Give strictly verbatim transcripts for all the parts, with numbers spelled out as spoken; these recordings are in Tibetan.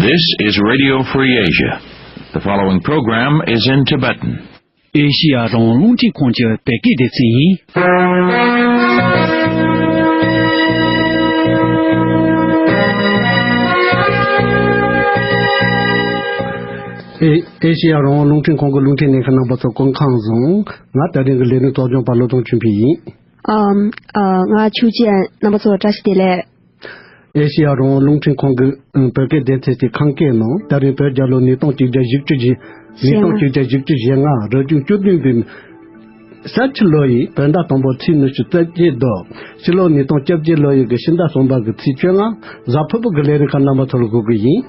This is Radio Free Asia. The following program is in Tibetan. ཨེ་ཤི་ཡ་རང་དབང་རླུང་འཕྲིན་ཁང་གི་བོད་སྐད་སྡེ་ཚན་ཡིན། ཨེ་ཨེ་ཤི་ཡ་རང་དབང་རླུང་འཕྲིན་ཁང་གི་རླུང་འཕྲིན་ལེན་མཁན་རྣམ་པ་ཚོ་སྐུ་ཁམས་བཟང་། ང་དེ་རིང་གི་ལས་རིམ་གཙོ་སྐྱོང་པ་བློ་བཟང་ཆོས་འཕེལ་ཡིན། ཨམ། ཨ། ང་ཆོས་ཅན། རྣམ་པ་ཚོ་བཀྲ་ཤིས་བདེ་ལེགས། ཨེ་ཤི་ཡ་རང་དབང་རླུང་འཕྲིན་ཁང་གི་ཨ་བོད་སྐད་སྡེ་ཚན་གྱི་ཁམས་སྐད་ནང་ད་རིང་བོད་རྒྱལ་ལོ་ཉིས་སྟོང་གཅིག་བརྒྱ་བཞི་བཅུ་ཞེ་ཉིས་སྟོང་གཅིག་བརྒྱ་བཞི་བཅུ་ཞེ་ལྔ་རབ་བྱུང་བཅུ་བདུན་པའི་ས་ཕྱི་ལོ་ཡི་བོད་ཟླ་དང་པོ་ཚེས་ཉི་ཤུ་རྩ་བརྒྱད་དོ། ཕྱི་ལོ་ཉིས་སྟོང་བཅོ་བརྒྱད་ལོ་ཡི་གི་ཕྱི་ཟླ་གསུམ་པ་གི་ཚེས་བཅོ་ལྔ་གཟའ་ཕུར་བུ་གི་ལས་རིམ་ཁག་རྣམ་པ་ཚོར་འགོད་གི་ཡིན།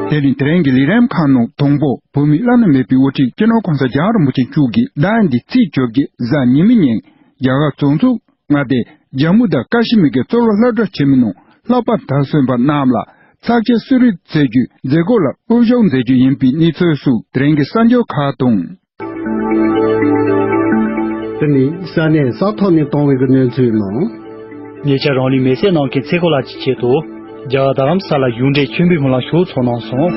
དེ་རིང་དེ་རིང་གི་ལས་རིམ་ཁག་ནང་དང་པོ་བོད་མིའི་བླ་ན་མེད་པའི་དབུ་ཁྲིད་སྤྱི་ནོར་གོང་ས་རྒྱལ་བ་རིན་པོ་ཆེ་མཆོག་གིས་ཟླ་འདིའི་ཚེས་བཅོ་བརྒྱད་གཟའ་ཉི་མའི་ཉིན་རྒྱ་གར་རྫོང་ཚོགས་མངའ་སྡེ་ཇམ་མུ་དང་ཀ་ཤི་མིར་གྱི་གཙུག་ལག་སློབ་གྲྭ་ཆེན་མོའི་ནང་ལྷག་པར་དར་སོན་པ་རྣམས་ལ་ཚགས་ཆེ་གསོལ་རས་མཛད་རྒྱུའི་མཛད་སྒོ་ལ་དབུ་བཞུགས་མཛད་རྒྱུ་ཡིན་པའི་གནས་ཚུལ་སོགས་དེ་རིང་གི་གསར་འགྱུར་ཁག་དང་། དེ་ནི་ས་གནས་ས་ཐོག་ནས་བཏང་བའི་གནས་ཚུལ་ནང་། ཉེ་ཆར་རང་ལུས་མེར་སྲེག་གནང་མཁན་ཚེ་ཁོ་ལགས་ཀྱི་ཆེད་དུ་རྒྱ་གར་རྡ་རམ་ས་ལ་གཞུང་འབྲེལ་མཆོད་འབུལ་སྨོན་ལམ་ཞུ་ཚོགས་གནང་སོང་།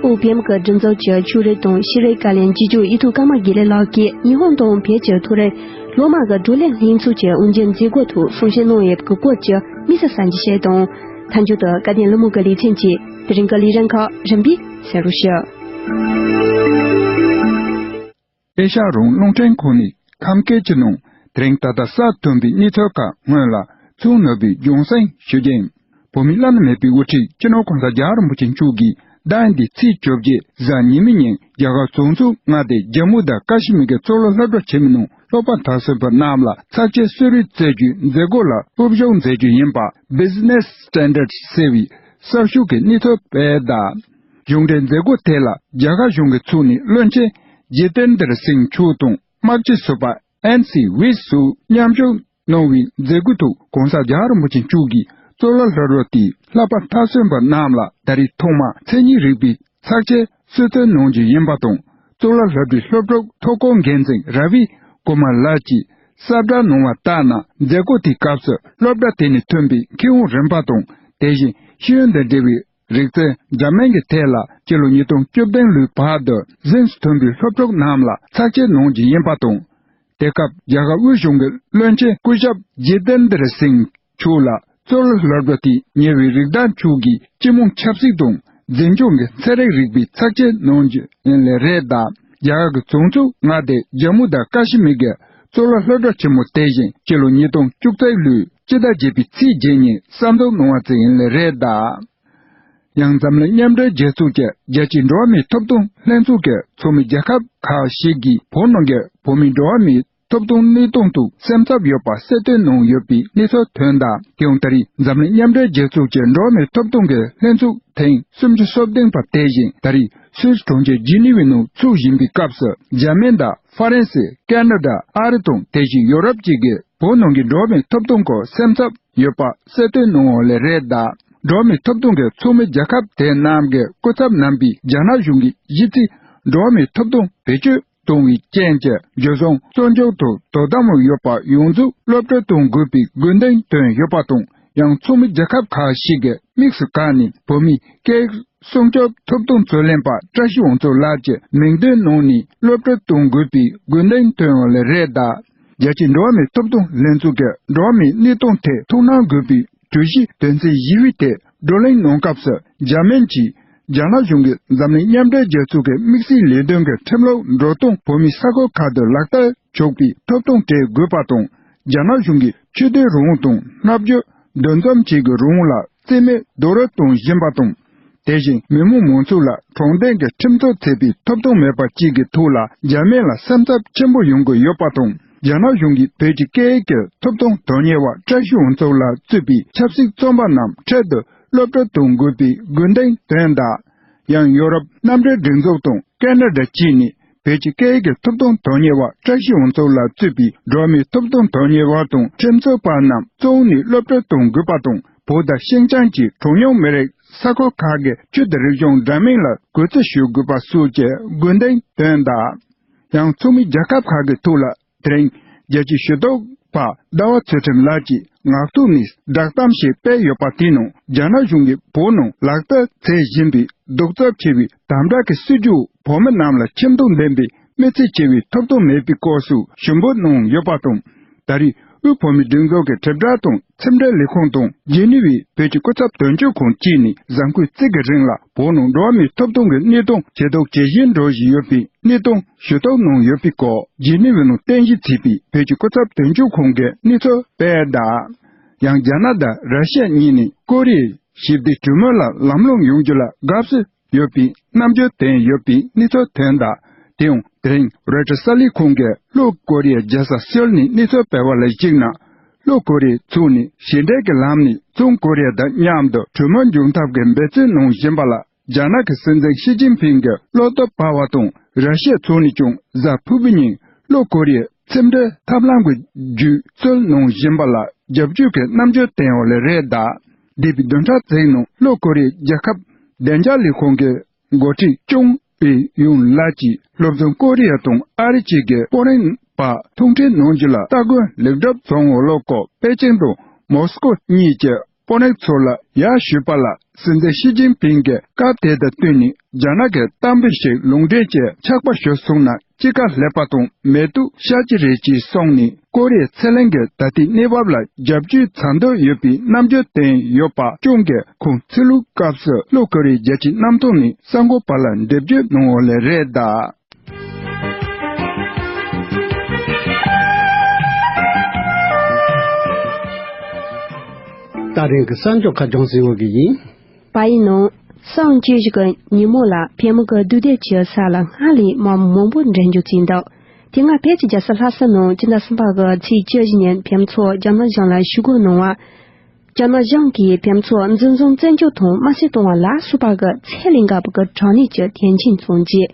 ཨོ་པི་ཨེམ་གྱི་སྒྲིག་འཛུགས་ཀྱི་ཕྱུགས་རིགས་དང་ཤེས་རིག་བཀའ་བློན་རྗེས་འཇུག་ཡེ་ཐུ་ཀརྨ་དགེ་ལེགས་ལགས་ཀྱིས་ཉི་ཧོང་དང་བོད་ཀྱི་མཐོ་རིམ་སློབ་མ་གི་བགྲོ་གླེང་ལྷན་ཚོགས་ཀྱི་དབུ་འབྱེད་མཛད་སྒོའི་ཐོག་གསུང་བཤད་གནང་ཡོད་པའི་སྐོར་གྱི་དམིགས་བསལ་གསར་འགྱུར་ཞིག་དང་། མཐའ་མཇུག་ཏུ་སྐལ་ལྡན་གླེང་མོལ་གྱི་ལེ་ཚན་གྱིས་དེ་རིང་གི་ལས་རིམ་ཁག་རིམ་པས་གསན་རོགས་ཞུ། ཨེ་ཤ་ཡ་རང་དབང་རླུང་འཕྲིན་ཁང་ནས་ཁམས་སྐད་ཀྱི་ནང་དེ་རིང་ད་ལྟ་གསར་ཐོན་པའི་གནས་ཚུལ་ཁག་སྔོན་ལ་ཚུར་ནོར་བུས་རྒྱང་སྲིང་ཞུ་རྒྱུ་ཡིན། བོད་མིའི་བླ་ན་མེད་པའི་དབུ་ཁྲིད་སྤྱི་ནོར་གོང་ས་རྒྱལ་བ་རིན་པོ་ཆེ་མཆོག་གིས་ཟླ་འདིའི་ཚེས་བཅོ་བརྒྱད་གཟའ་ཉི་མའི་ཉིན་རྒྱ་གར་རྫོང་ཚོགས་མངའ་སྡེ་ཇམ་མུ་དང་ཀ་ཤི་མིར་གྱི་གཙུག་ལག་སློབ་གྲྭ་ཆེན་མོའི་ནང་སློབ་པ་དར་སོན་པ་རྣམས་ལ་ཚགས་ཆེ་གསོལ་རས་སྩལ་རྒྱུའི་མཛད་སྒོ་ལ་དབུ་བཞུགས་མཛད་རྒྱུ་ཡིན་པ་Business Standard ཟེར་བའི་གསར་ཤོག་གིས་གནས་ཚུལ་སྤེལ་གདའ། གཞུང་འབྲེལ་མཛད་སྒོ་དེ་ལ་རྒྱ་གར་གཞུང་གི་ཚོགས་གཉིས་བློན་ཆེན་ཇི་ཏེན་དར་སིང་མཆོག་དང་དམག་སྤྱི་ཟུར་པ་ཨན་སི་ཝེ་སུ་མཉམ་ཞུགས་གནང་བའི་མཛད་སྒོའི་ཐོག་གོང་ས་རྒྱལ་བ་རིན་པོ་ཆེ་མཆོག་གིས་གཙུག་ལག་སློབ་གྲྭ་དེའི་ལྷག་པར་མཐར་སོན་པ་རྣམས་ལ་ད་རེས་ཐོག་མར་མཚན་ཉིད་རིག་པའི་ཚགས་ཆེ་གསོལ་སྟོན་གནང་རྒྱུ་ཡིན་པ་དང་། གཙུག་ལག་སློབ་གྲྭའི་སློབ་ཕྲུག་ཐོག་ཁང་འགན་འཛིན་ར་བི་ཀུ་མར་ལགས་ཀྱིས་གསལ་བསྒྲགས་གནང་བ་ལྟར་ན། མཛད་སྒོ་དེའི་སྐབས་སུ་སློབ་གྲྭ་དེ་ནས་ཐོན་པའི་མཁས་དབང་རིམ་པ་དང་། དེ་བཞིན་ཤེས་ཡོན་དང་འབྲེལ་བའི་རིག་རྩལ་འདྲ་མིན་གྱི་ཐད་ལ་སྤྱི་ལོ་ཉིས་སྟོང་བཅུ་བདུན་ལོའི་བར་དུ་གཟེངས་སུ་ཐོན་པའི་སློབ་ཕྲུག་རྣམས་ལ་ཚགས་ཆེ་གནང་རྒྱུ་ཡིན་པ་དང་། དེ་སྐབས་རྒྱ་གར་དབུས་གཞུང་གི་བློན་ཆེན་སྐུ་ཞབས་ཇི་ཏེན་དར་སིང་མཆོག་ལ་གཙུག་ལག་སློབ་གྲྭ་དེའི་ཉེ་བའི་རིགས་བདག་མཆོག་གིས་སྤྱི་དམངས་ཆབ་སྲིད་དང་འཛིན་སྐྱོང་གི་ཚན་རིག་རིག་པའི་ཚགས་ཆེ་གནང་རྒྱུ་ཡིན་ལེ་རེད་གདའ། རྒྱ་གར་གྱི་རྫོང་ཚོགས་མངའ་སྡེ་ཇམ་མུ་དང་ཀ་ཤི་མིར་གྱི་གཙུག་ལག་སློབ་གྲྭ་ཆེན་མོ་དེ་བཞིན་སྤྱི་ལོ་ཉིས་སྟོང་བཅུ་གཅིག་ལོའི་སྤྱི་ཟླ་བརྒྱད་པའི་ཚེས་བརྒྱད་ཉིན་གསར་འཛུགས་གནང་བ་ཅིག་ཡིན་ལེ་རེད་གདའ། ཡང་འཛམ་གླིང་མཉམ་འབྲེལ་རྒྱལ་ཚོགས་ཀྱི་རྒྱལ་སྤྱིའི་འགྲོ་བ་མིའི་ཐོབ་ཐང་ལྷན་ཚོགས་ཀྱི་ཚོགས་མི་རྒྱལ་ཁབ་ཁག་ཞིག་གིས་བོད་ནང་གི་བོད་མིའི་འགྲོ་བ་མིའི་ཐོབ་ཐང་གནས་སྟངས་ཐོག་སེམས་འཚབ་ཡོད་པ་གསལ་སྟོན་གནང་ཡོད་པའི་གནས་ཚུལ་ཐོན་གདའ། དེ་ཡང་ད་རེས་འཛམ་གླིང་མཉམ་འབྲེལ་རྒྱལ་ཚོགས་ཀྱི་འགྲོ་བ་མིའི་ཐོབ་ཐང་གི་ལྷན་ཚོགས་ཐེངས་སུམ་ཅུ་སོ་བདུན་པ་དེ་བཞིན་ད་རེས་སུད་སི་གྲོང་ཁྱེར་ཇི་ནི་ཝའི་ནང་ཚོགས་བཞིན་པའི་སྐབས་སུ། འཇར་མན་དང་ཧྥ་རན་སི། ཀ་ན་ཌ། ཨ་རི་དང་དེ་བཞིན་ཡོ་རོབ་བཅས་ཀྱིས་བོད་ནང་གི་འགྲོ་བ་མིའི་ཐོབ་ཐང་སྐོར་སེམས་འཚབ་ཡོད་པ་གསལ་སྟོན་གནང་བ་ལེ་རེད་གདའ། འགྲོ་བ་མིའི་ཐོབ་ཐང་གི་ཚོགས་མི་རྒྱལ་ཁབ་དེ་རྣམས་ཀྱི་སྐུ་ཚབ་རྣམ་པས་རྒྱ་ནག་གཞུང་གིས་གཞི་རྩའི་འགྲོ་བ་མིའི་ཐོབ་ཐང་བེད་སྤྱོད་གཏོང་བའི་རྐྱེན་གྱིས་འཇུ་བཟུང་བཙོན་འཇུག་དང་དོ་དམ་འོག་ཡོད་པ་ཡོངས་རྫོགས་གློད་བཀྲོལ་གཏོང་དགོས་པའི་དགོས་འདུན་བཏོན་ཡོད་པ་དང་། ཡང་ཚོགས་མི་རྒྱལ་ཁབ་ཁག་ཞིག་གིས་དམིགས་སུ་བཀར་ནས་བོད་མིའི་སྐད་ཡིག་སྲུང་སྐྱོབ་ཐོབ་ཐང་རྩོད་ལེན་པ་བཀྲ་ཤིས་དབང་ཕྱུག་ལགས་ཀྱི་མིང་འདོན་གནང་ནས་གློད་བཀྲོལ་གཏོང་དགོས་པའི་དགོས་འདུན་བཏོན་ཡོད་ལེ་རེད་གདའ། རྒྱལ་སྤྱིའི་འགྲོ་བ་མིའི་ཐོབ་ཐང་ལྷན་ཚོགས་ཀྱི་འགྲོ་བ་མིའི་གནས་སྟངས་ཐད་ཐུགས་སྣང་དགོས་པའི་གྲོས་གཞིའི་དོན་ཚན་བཞི་པའི་ཐད་བགྲོ་གླེང་གནང་སྐབས་སུ། འཇར་མན་གྱིས་རྒྱ་ནག་གཞུང་གིས་འཛམ་གླིང་མཉམ་འབྲེལ་རྒྱལ་ཚོགས་ཀྱི་དམིགས་བསལ་ལས་དོན་གྱི་ཁྲིམས་ལུགས་འགྲོ་སྟངས་བོད་མིའི་ས་ཁུལ་ཁག་ཏུ་ལག་བསྟར་ཆོག་པའི་ཐོབ་ཐང་སྤྲད་དགོས་པ་དང་། རྒྱ་ནག་གཞུང་གིས་ཆོས་དད་རང་དབང་དང་། ནབ་རྒྱུ། འདུ་འཛོམས་བཅས་ཀྱི་རང་དབང་ལ་བརྩི་མེད་རྡོག་རོལ་གཏོང་བཞིན་པ་དང་། དེ་བཞིན་མི་མང་མང་ཚོགས་ལ་དྲང་བདེན་གྱི་ཁྲིམས་རྩོད་བྱེད་པའི་ཐོབ་ཐང་མེད་པ་བཅས་ཀྱི་ཐོག་ལ་འཇར་མན་ལ་སེམས་འཚབ་ཆེན་པོ་ཡོང་གི་ཡོད་པ་དང་། རྒྱ་ནག་གཞུང་གིས་བོད་ཀྱི་སྐད་ཡིག་གི་ཐོབ་ཐང་དོན་གཉེར་བ་བཀྲ་ཤིས་དབང་ཕྱུག་ལགས་གཙོས་པའི་ཆབ་སྲིད་བཙོན་པ་རྣམས་འཕྲལ་དུ་གློད་བཀྲོལ་གཏོང་དགོས་པའི་དགོས་འདུན་བཏོན་གདའ། ཡང་ཡོ་རོབ་མཉམ་འབྲེལ་སྒྲིག་འཛུགས་དང་ཀ་ན་ཌ་བཅས་ནས་བོད་ཀྱི་སྐད་ཡིག་གི་ཐོབ་ཐང་དོན་གཉེར་བ་བཀྲ་ཤིས་དབང་ཕྱུག་ལགས་གཙོས་པའི་འགྲོ་བ་མིའི་ཐོབ་ཐང་དོན་གཉེར་བ་དང་ཁྲིམས་རྩོད་པ་རྣམས་བཙོན་ནས་གློད་བཀྲོལ་གཏོང་དགོས་པ་དང་། བོད་དང་ཤིན་ཅང་བཅས་གྲངས་ཉུང་མི་རིགས་ས་ཁུལ་ཁག་གི་ཆོས་དང་རིག་གཞུང་འདྲ་མིན་ལ་གུས་བརྩི་ཞུ་དགོས་པ་སོགས་ཀྱི་དགོས་འདུན་བཏོན་གདའ། ཡང་ཚོགས་མི་རྒྱལ་ཁབ་ཁག་གི་ཐོག་ལ་དེ་རིང་རྒྱལ་སྤྱིའི་ཞུ་གཏུག་པ་ཟླ་བ་ཚུལ་ཁྲིམས་ལགས་ཀྱིས་ ངག་ཐོག་ནས་བསྒྲགས་གཏམ་ཞིག་སྤེལ་ཡོད་པ་དེའི་ནང་། རྒྱ་ནག་གཞུང་གིས་བོད་ནང་ལག་བསྟར་མཛད་བཞིན་པའི་གདུག་རྩུབ་ཆེ་བའི་དམ་དྲག་གི་སྲིད་བྱུས། བོད་མི་རྣམས་ལ་ཁྱིམ་སྡོང་ལྡན་པའི་མི་ཚེ་སྐྱེལ་བའི་ཐོབ་ཐང་མེད་པའི་སྐོར་སོགས་ཞུ་འབོད་གནང་ཡོད་པ་དང་། ད་རེས་དབུས་བོད་མིའི་སྒྲིག་འཛུགས་ཀྱི་དྲིལ་བསྒྲགས་དང་ཕྱི་འབྲེལ་ལས་ཁུངས་དང་། ཇི་ནི་ཝའི་བོད་ཀྱི་སྐུ་ཚབ་དོན་གཅོད་ཁང་བཅས་ནས་གཟའ་འཁོར་གཅིག་གི་རིང་ལ་བོད་ནང་འགྲོ་བ་མིའི་ཐོབ་ཐང་གི་གནས་སྟངས་ཇེ་སྡུག་ཇེ་ཞན་འགྲོ་བཞིན་ཡོད་པའི་གནས་སྟངས་ཞུ་གཏུག་གནང་ཡོད་པའི་སྐོར། ཇི་ནི་ཝའི་ནང་རྟེན་གཞི་བྱས་པའི་བོད་ཀྱི་སྐུ་ཚབ་དོན་གཅོད་ཁང་གིས་གནས་ཚུལ་སྤེལ་གདའ། ཡང་རྒྱ་ནག་དང་ར་ཤི་ཡ་གཉིས་ནས་ཀོ་རི་ཡའི་ཞི་བདེ་གྲོས་མོལ་ལ་ལམ་ལྷོང་ཡོང་རྒྱུ་ལ་དགའ་བསུ་ཡོད་པའི་རྣམ་འགྱུར་བསྟན་ཡོད་པའི་གནས་ཚུལ་ཐོན་གདའ། དེ་ཡང་དེ་རིང་རོའི་ཊར་གསར་ལས་ཁང་གིས་ལྷོ་ཀོ་རི་ཡའི་རྒྱལ་ས་སེའུལ་ནས་གནས་ཚུལ་སྤེལ་བ་ལ་གཞིགས་ན། ལྷོ་ཀོ་རི་ཡའི་ཕྱོགས་ནས་ཞི་འབྲེལ་གྱི་ལམ་ནས་བྱང་ཀོ་རི་ཡ་དང་མཉམ་དུ་གྲོས་མོལ་འབྱུང་ཐབས་ཀྱི་འབད་བརྩོན་གནང་བཞིན་པ་ལ། རྒྱ་ནག་གི་སྲིད་འཛིན་ཞི་ཅིན་ཕིང་གི་བློ་སྟོབས་འཕར་བ་དང་། ར་ཤི་ཡའི་ཕྱོགས་ནས་ཀྱང་གཟའ་ཕུར་བུའི་ཉིན་ལྷོ་ཀོ་རི་ཡའི་ཕྱི་འབྲེལ་ཐབས་ལམ་གྱི་བརྒྱུད་སྲོལ་གནང་བཞིན་པ་ལ་རྒྱབ་སྐྱོར་གྱི་རྣམ་འགྱུར་བསྟན་ཡོད་ལེ་རེད་གདའ། འདས་པའི་བདུན་ཕྲག་ཙམ་ནང་ལྷོ་ཀོ་རི་ཡའི་རྒྱལ་ཁབ་བདེ་འཇགས་ལས་ཁུངས་ཀྱི་འགོ་ཁྲིད་ཅུང་ཨེ་ཡུང་ལགས་ཀྱིས་ལྷོ་བྱང་ཀོ་རི་ཡ་དང་ཨ་རི་བཅས་ཀྱི་དཔོན་རིགས་པ་ཐུག་འཕྲད་གནང་རྒྱུ་ལ་སྟ་གོན་ལེགས་གྲུབ་བྱུང་ཡོད་ལུགས་སྐོར། པེ་ཅིང་དང་མོ་སི་ཀོ་གཉིས་ཀྱི་དཔོན་རིགས་ཚོ་ལ་ཡར་ཞུས་པ་ལ། སྲིད་འཛིན་ཞི་ཅིན་ཕིང་གིས་སྐབས་དེ་དང་བསྟུན་ནས་རྒྱ་ནག་གི་གཏམ་དཔེ་ཞིག་ལུང་འདྲེན་གྱིས་ཆགས་པ་ཞིག་བྱུང་ན་དཔྱིད་ཀ་ལེགས་པ་དང་མེ་ཏོག་ཤར་གྱི་རེད་ཅེས་གསུངས་ནས། ཀོ་རི་ཡའི་ཚེ་གླིང་གི་ད་ལྟའི་གནས་བབ་ལ་རྒྱབ་སྐྱོར་བྱ་འདོད་ཡོད་པའི་རྣམ་འགྱུར་བསྟན་ཡོད་པ་ཅུང་གིས་ཁོང་ཚེ་ལོའི་སྐབས་སུ་ལྷོ་ཀོ་རི་ཡའི་རྒྱལ་སྤྱིའི་གནམ་ཐང་ནས་གསར་འགོད་པ་ལ་འགྲེལ་བརྗོད་གནང་ཡོད་ལེ་རེད་གདའ། ད་རིང་གི་གསར་འགྱུར་ཁག་ལྗོངས་སེ་བོ་གི་ཡིན། པ་ཡིན་ནོ། སངས་རྒྱས་ཀྱི་ཉིན་མོ་ལ་བོད་མི་གི་དུས་དེབ་ཀྱི་ས་ལ་སྔར་ལས་མང་མང་པོ་འགྲེམས་རྒྱུ་བྱས་འདུག་དེ་སྔ་བོད་ཀྱི་རྒྱལ་ས་ལྷ་ས་ནང་སྤྱི་ཟླ་གསུམ་པ་གི་ཚེས་བཅུ་བཞི་ཉིན་བོད་མི་ཚོ་རྒྱ་ནག་གཞུང་ལ་ཞུ་སྒོ་གནང་བ། རྒྱ་ནག་གཞུང་གིས་བོད་མི་ཚོ་འཛིན་བཟུང་བཙན་འཇུག་དང་དམར་གསོད་གཏོང་བ་ལ་སོགས་པ་གི་ཚད་ལས་འགལ་བ་གི་དྲག་གནོན་གྱི་དོན་རྐྱེན་བྱུང་རྗེས།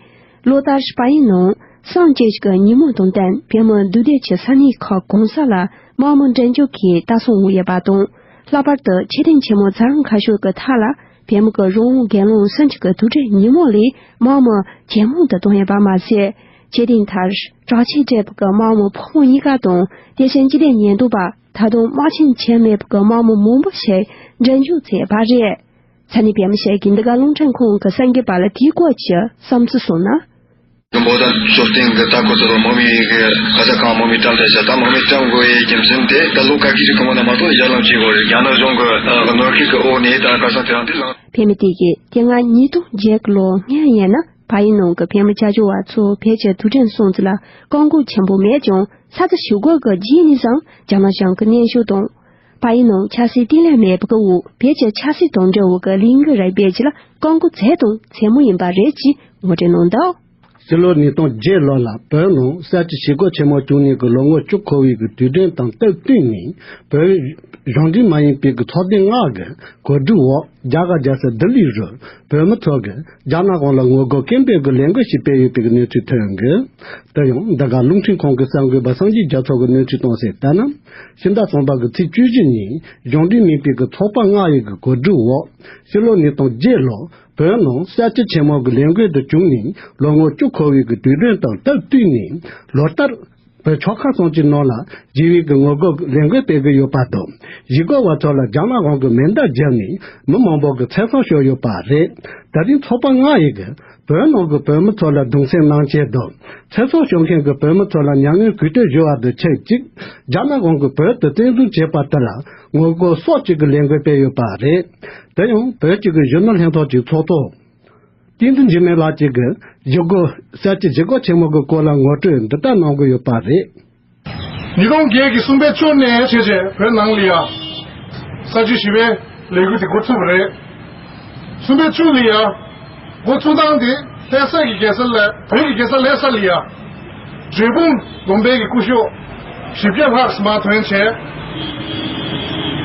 ལོ་ལྟར་པ་ཡིན་ནང་སངས་རྒྱས་ཀྱི་ཉིན་མོ་དང་བསྟུན་བོད་མི་འདུས་སྡོད་ཀྱི་ས་གནས་ཁག་གང་ས་ལ་དམག་མི་འགྲེམས་འཇོག་གིས་ལྟ་སྲུང་འོག་ཡོད་པ་དང་། ལྷག་པར་དུ་ཆོས་སྡིངས་ཆེན་མོ་ཛ་རམ་ཁ་ཤོར་གྱི་མཐའ་ལ་བོད་མི་གི་རང་དབང་སྒེར་ལངས་སུམ་ཅུ་གི་དུས་དྲན་ཉིན་མོ་ལ་དམག་མི་ཇེ་མང་དུ་བཏང་ཡོད་པ་མ་ཟད། ཆོས་སྡིངས་མཐར་དྲག་ཆས་སྤྲས་པ་གི་དམག་མི་ཕོ་མོ་གཉིས་ཀ་དང་། དེ་བཞིན་སྤྱི་བདེ་ཉེན་རྟོག་པ་ད་དུང་དམག་ཆེན་བྱས་མེད་པ་གི་དམག་མི་མང་པོ་ཞིག་འགྲེམས་འཇོག་བྱས་ཡོད་པ་རེད། ས་གནས་བོད་མི་ཞིག་གིས་འདི་ག་རླུང་འཕྲིན་ཁང་གི་གསར་འགོད་པ་ལ་དེའི་སྐོར་གྱི་བསམ་ཚུལ་གསུངས་ན། འབོད་སྟངས་སྲོལ་རྟེན་གྱི་ལྟ་སྐོར་ཚོ་ལ་དམག་མིའི་གི་ཁ་ས་གང་དམག་མིའི་གྲམ་དེ་བྱ་ད་དམག་མིའི་གྲམ་དགོས་ཡས་རྒྱུ་མཚན་དེ་ད་ལོ་ཁ་ཤས་ཀྱི་གོང་ན་མ་གཏོགས་ཡར་ལངས་བྱེད་དགོས་རེད། རྒྱ་ནག་གཞུང་གི་ནོར་འཁྲུལ་གྱི་འོག་ནས་ད་ཁ་སང་དེ་རིང་དེ་ལངས། བོད་མི་དེ་གིས་དེ་སྔ་ཉིས་སྟོང་བརྒྱད་གི་ལོ་སྔོན་ཡིན་ན་པ་ཡིན་ནང་གི་བོད་མི་སྐྱབས་བཅོལ་བ་ཚོ་བོད་ཀྱི་དུས་དྲན་སྲུང་བརྩི་ལ་བཀག་འགོག་ཆེན་པོ་མེད་ཀྱང་། ས་ཆ་ཞུ་སྒོ་གི་རྗེས་ནས་བཟུང་རྒྱ་ནག་གཞུང་གི་གནོན་ཤུགས་དང་། པ་ཡིན་ནང་ཆབ་སྲིད་གཏན་ལ་མེད་པ་གི་འོག་བོད་ཀྱི་ཆབ་སྲིད་དང་འབྲེལ་བ་གི་ལས་འགུལ་ར་སྤེལ་རྒྱུ་ལ་བཀག་འགོག་མཛད་དང་མཛད་མུས་ཡིན་པ་རེད་ཅེས་ངོ་སྤྲོད་གནང་འདུག་ཕྱི་ལོ་ཉིས་སྟོང་བརྒྱད་ལོ་ལ་བོད་ནང་གསར་བརྗེ་ཞི་རྒོལ་ཆེན་མོ་བྱུང་ནས་ཀྱི་ལོ་ངོ་བཅུ་འཁོར་བའི་གི་དུས་དྲན་དང་སྟབས་བསྟུན་ནས། བོད་གཞུང་འབྲེལ་མ་ཡིན་པའི་གི་ཚོགས་སྡེ་ལྔ་གི་གོ་སྒྲིག་འོག་རྒྱ་གར་རྒྱལ་ས་ལྡི་ལི་རུ་བོད་མི་ཚོ་གིས་རྒྱ་ནག་གཞུང་ལ་ངོ་རྒོལ་སྐད་འབོད་ཀྱི་ལས་འགུལ་ཞིག་སྤེལ་ཡོད་པའི་གི་གནས་ཚུལ་ཐོན་ཡོད། དེ་ཡང་འདི་ག་རླུང་འཕྲིན་ཁང་གི་གསར་འགོད་པ་སངས་རྒྱས་རྒྱ་མཚོ་གི་གནས་ཚུལ་གཏོང་གསལ་ལྟར་ན། ཕྱི་ཟླ་གསུམ་པ་གི་ཚེས་བཅུ་བཞི་ཉིན་གཞུང་འབྲེལ་མིན་པའི་གི་ཚོགས་པ་ལྔ་ཡི་གི་གོ་སྒྲིག་འོག་ཕྱི་ལོ་ཉིས་སྟོང་བརྒྱད་ལོ་བོད་ནང་གསར་བརྗེ་ཆེན་མོ་གི་ལས་འགུལ་དུ་བྱུང་ནས་ལོ་ངོ་བཅུ་འཁོར་བའི་གི་དུས་དྲན་དང་སྟབས་བསྟུན་ནས་ལོ་ལྟར་བོད་ཆོལ་ཁ་གསུམ་གྱི་ནང་ལ་ཞི་བའི་གི་ངོ་རྒོལ་ལས་འགུལ་སྤེལ་གི་ཡོད་པ་དང་། ཞི་རྒོལ་བ་ཚོ་ལ་རྒྱ་ནག་དབང་གི་མེ་མདའ་བརྒྱབ་ནས་མི་མང་པོ་གི་ཚེ་སྲོག་ཤོར་ཡོད་པ་རེད། དེ་རིང་ཚོགས་པ་ལྔ་ཡི་གི་བོད་ནང་གི་བོད་མི་ཚོ་ལ་གདུང་སེམས་གནང་ཆེད་དུ། ཚེ་སྲོག་ཤོར་མཁན་གྱི་བོད་མི་ཚོ་ལ་མྱ་ངན་གུས་འདུད་ཞུ་བ་དང་ཆབས་ཅིག་རྒྱ་ནག་དབང་གིས་བོད་དུ་བཙན་འཛུལ་བྱས་པ་དེ་ལ་ངོ་རྒོལ་སོགས་ཀྱི་གི་ལས་འགུལ་སྤེལ་ཡོད་པ་རེད། དེ་ཡང་བོད་ཀྱི་གི་གཞོན་ནུ་ལྷན་ཚོགས་ཀྱི་ཚོགས་གཙོ་བསྟན་འཛིན་འཇིགས་མེད་ལགས་ཀྱིས་གི་ཞི་རྒོལ་གསར་བརྗེ་ཞི་རྒོལ་ཆེན་མོ་གི་སྐོར་ལ་ངོ་སྤྲོད་འདི་ལྟར་གནང་གི་ཡོད་པ་རེད། ཉིས་སྟོང་བརྒྱད་ཀྱི་གསུམ་པའི་བཅུ་ནས་བྱས་རྗེས་བོད་ནང་ལ་ཡ་གསར་བརྗེ་ཞི་བའི་ལས་འགུལ་དེ་འགོ་ཚུགས་པ་རེད། གསུམ་པའི་བཅུ་ལ་ཡ་འགོ་ཚུགས་སྟངས་དེ་ལྷ་ས་གི་རྒྱལ་ས་ལ་བོད་ཀྱི་རྒྱལ་ས་ལྷ་ས་ལ་ཡ་འབྲས་སྤུངས་དགོན་པའི་གི་སྐུ་ཞབས་བཞི་བརྒྱ་ལྷག་མར་ཐོན་བྱས།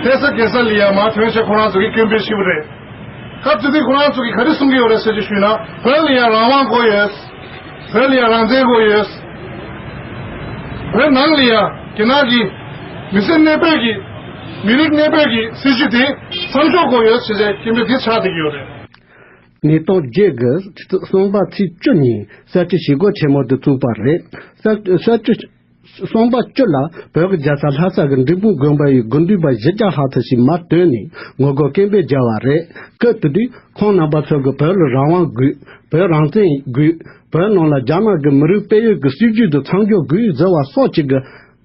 ལྷ་ས་རྒྱལ་ས་ལ་ཡ་མར་ཐོན་བྱས་ཁོ་རང་ཚོ་གི་སྐད་འབོད་བྱས་པ་རེད། སྐབས་དེ་དུས་ཁོ་རང་ཚོ་གིས་ག་རེ་གསུང་གི་ཡོད་རེད་ཟེར་ཅིག་ཞུས་ན། བོད་ལ་ཡང་རང་དབང་དགོས་ཡོད། བོད་ལ་ཡང་རང་བཙན་དགོས་ཡོད། བོད་ནང་ལ་ཡང་རྒྱ་ནག་གི་མི་སེར་གནས་སྤོས་ཀྱི་མི་རིགས་གནས་སྤོས་ཀྱི་སྲིད་བྱུས་དེ་མཚམས་འཇོག་དགོས་ཡོད་ཟེར་ཏེ་སྐད་འབོད་འདི་ཆགས་བསྡད་ཀྱི་ཡོད་རེད། ཉིས་སྟོང་བརྒྱད་ཀྱི་གསུམ་པ་ཚེས་བཅུ་ཉིན་གསར་བརྗེ་ཞི་རྒོལ་ཆེན་མོ་དེ་བཙུགས་པ་རེད། གསར་གསར་བརྗེ། གསུམ་པ་བཅུ་ལ་བོད་ཀྱི་རྒྱལ་ས་ལྷ་ས་གི་འབྲས་སྤུངས་དགོན་པ་ཡི་དགེ་འདུན་པ་བཞི་བརྒྱ་ལྷག་ཙམ་ཞིག་མར་བཏོན་ནས་ངོ་རྒོལ་སྐད་འབོད་བརྒྱབ་པ་རེད། སྐབས་དེ་དུས་ཁོང་རྣམ་པ་ཚོ་གིས་བོད་ལ་རང་དབང་དགོས། བོད་རང་བཙན་དགོས། བོད་ནང་ལ་རྒྱ་ནག་གི་མི་རིགས་སྤེལ་ཡུལ་གྱི་སྲིད་བྱུས་དེ་མཚམས་འཇོག་དགོས་ཟེར་བ་སོགས་ཀྱི་གི་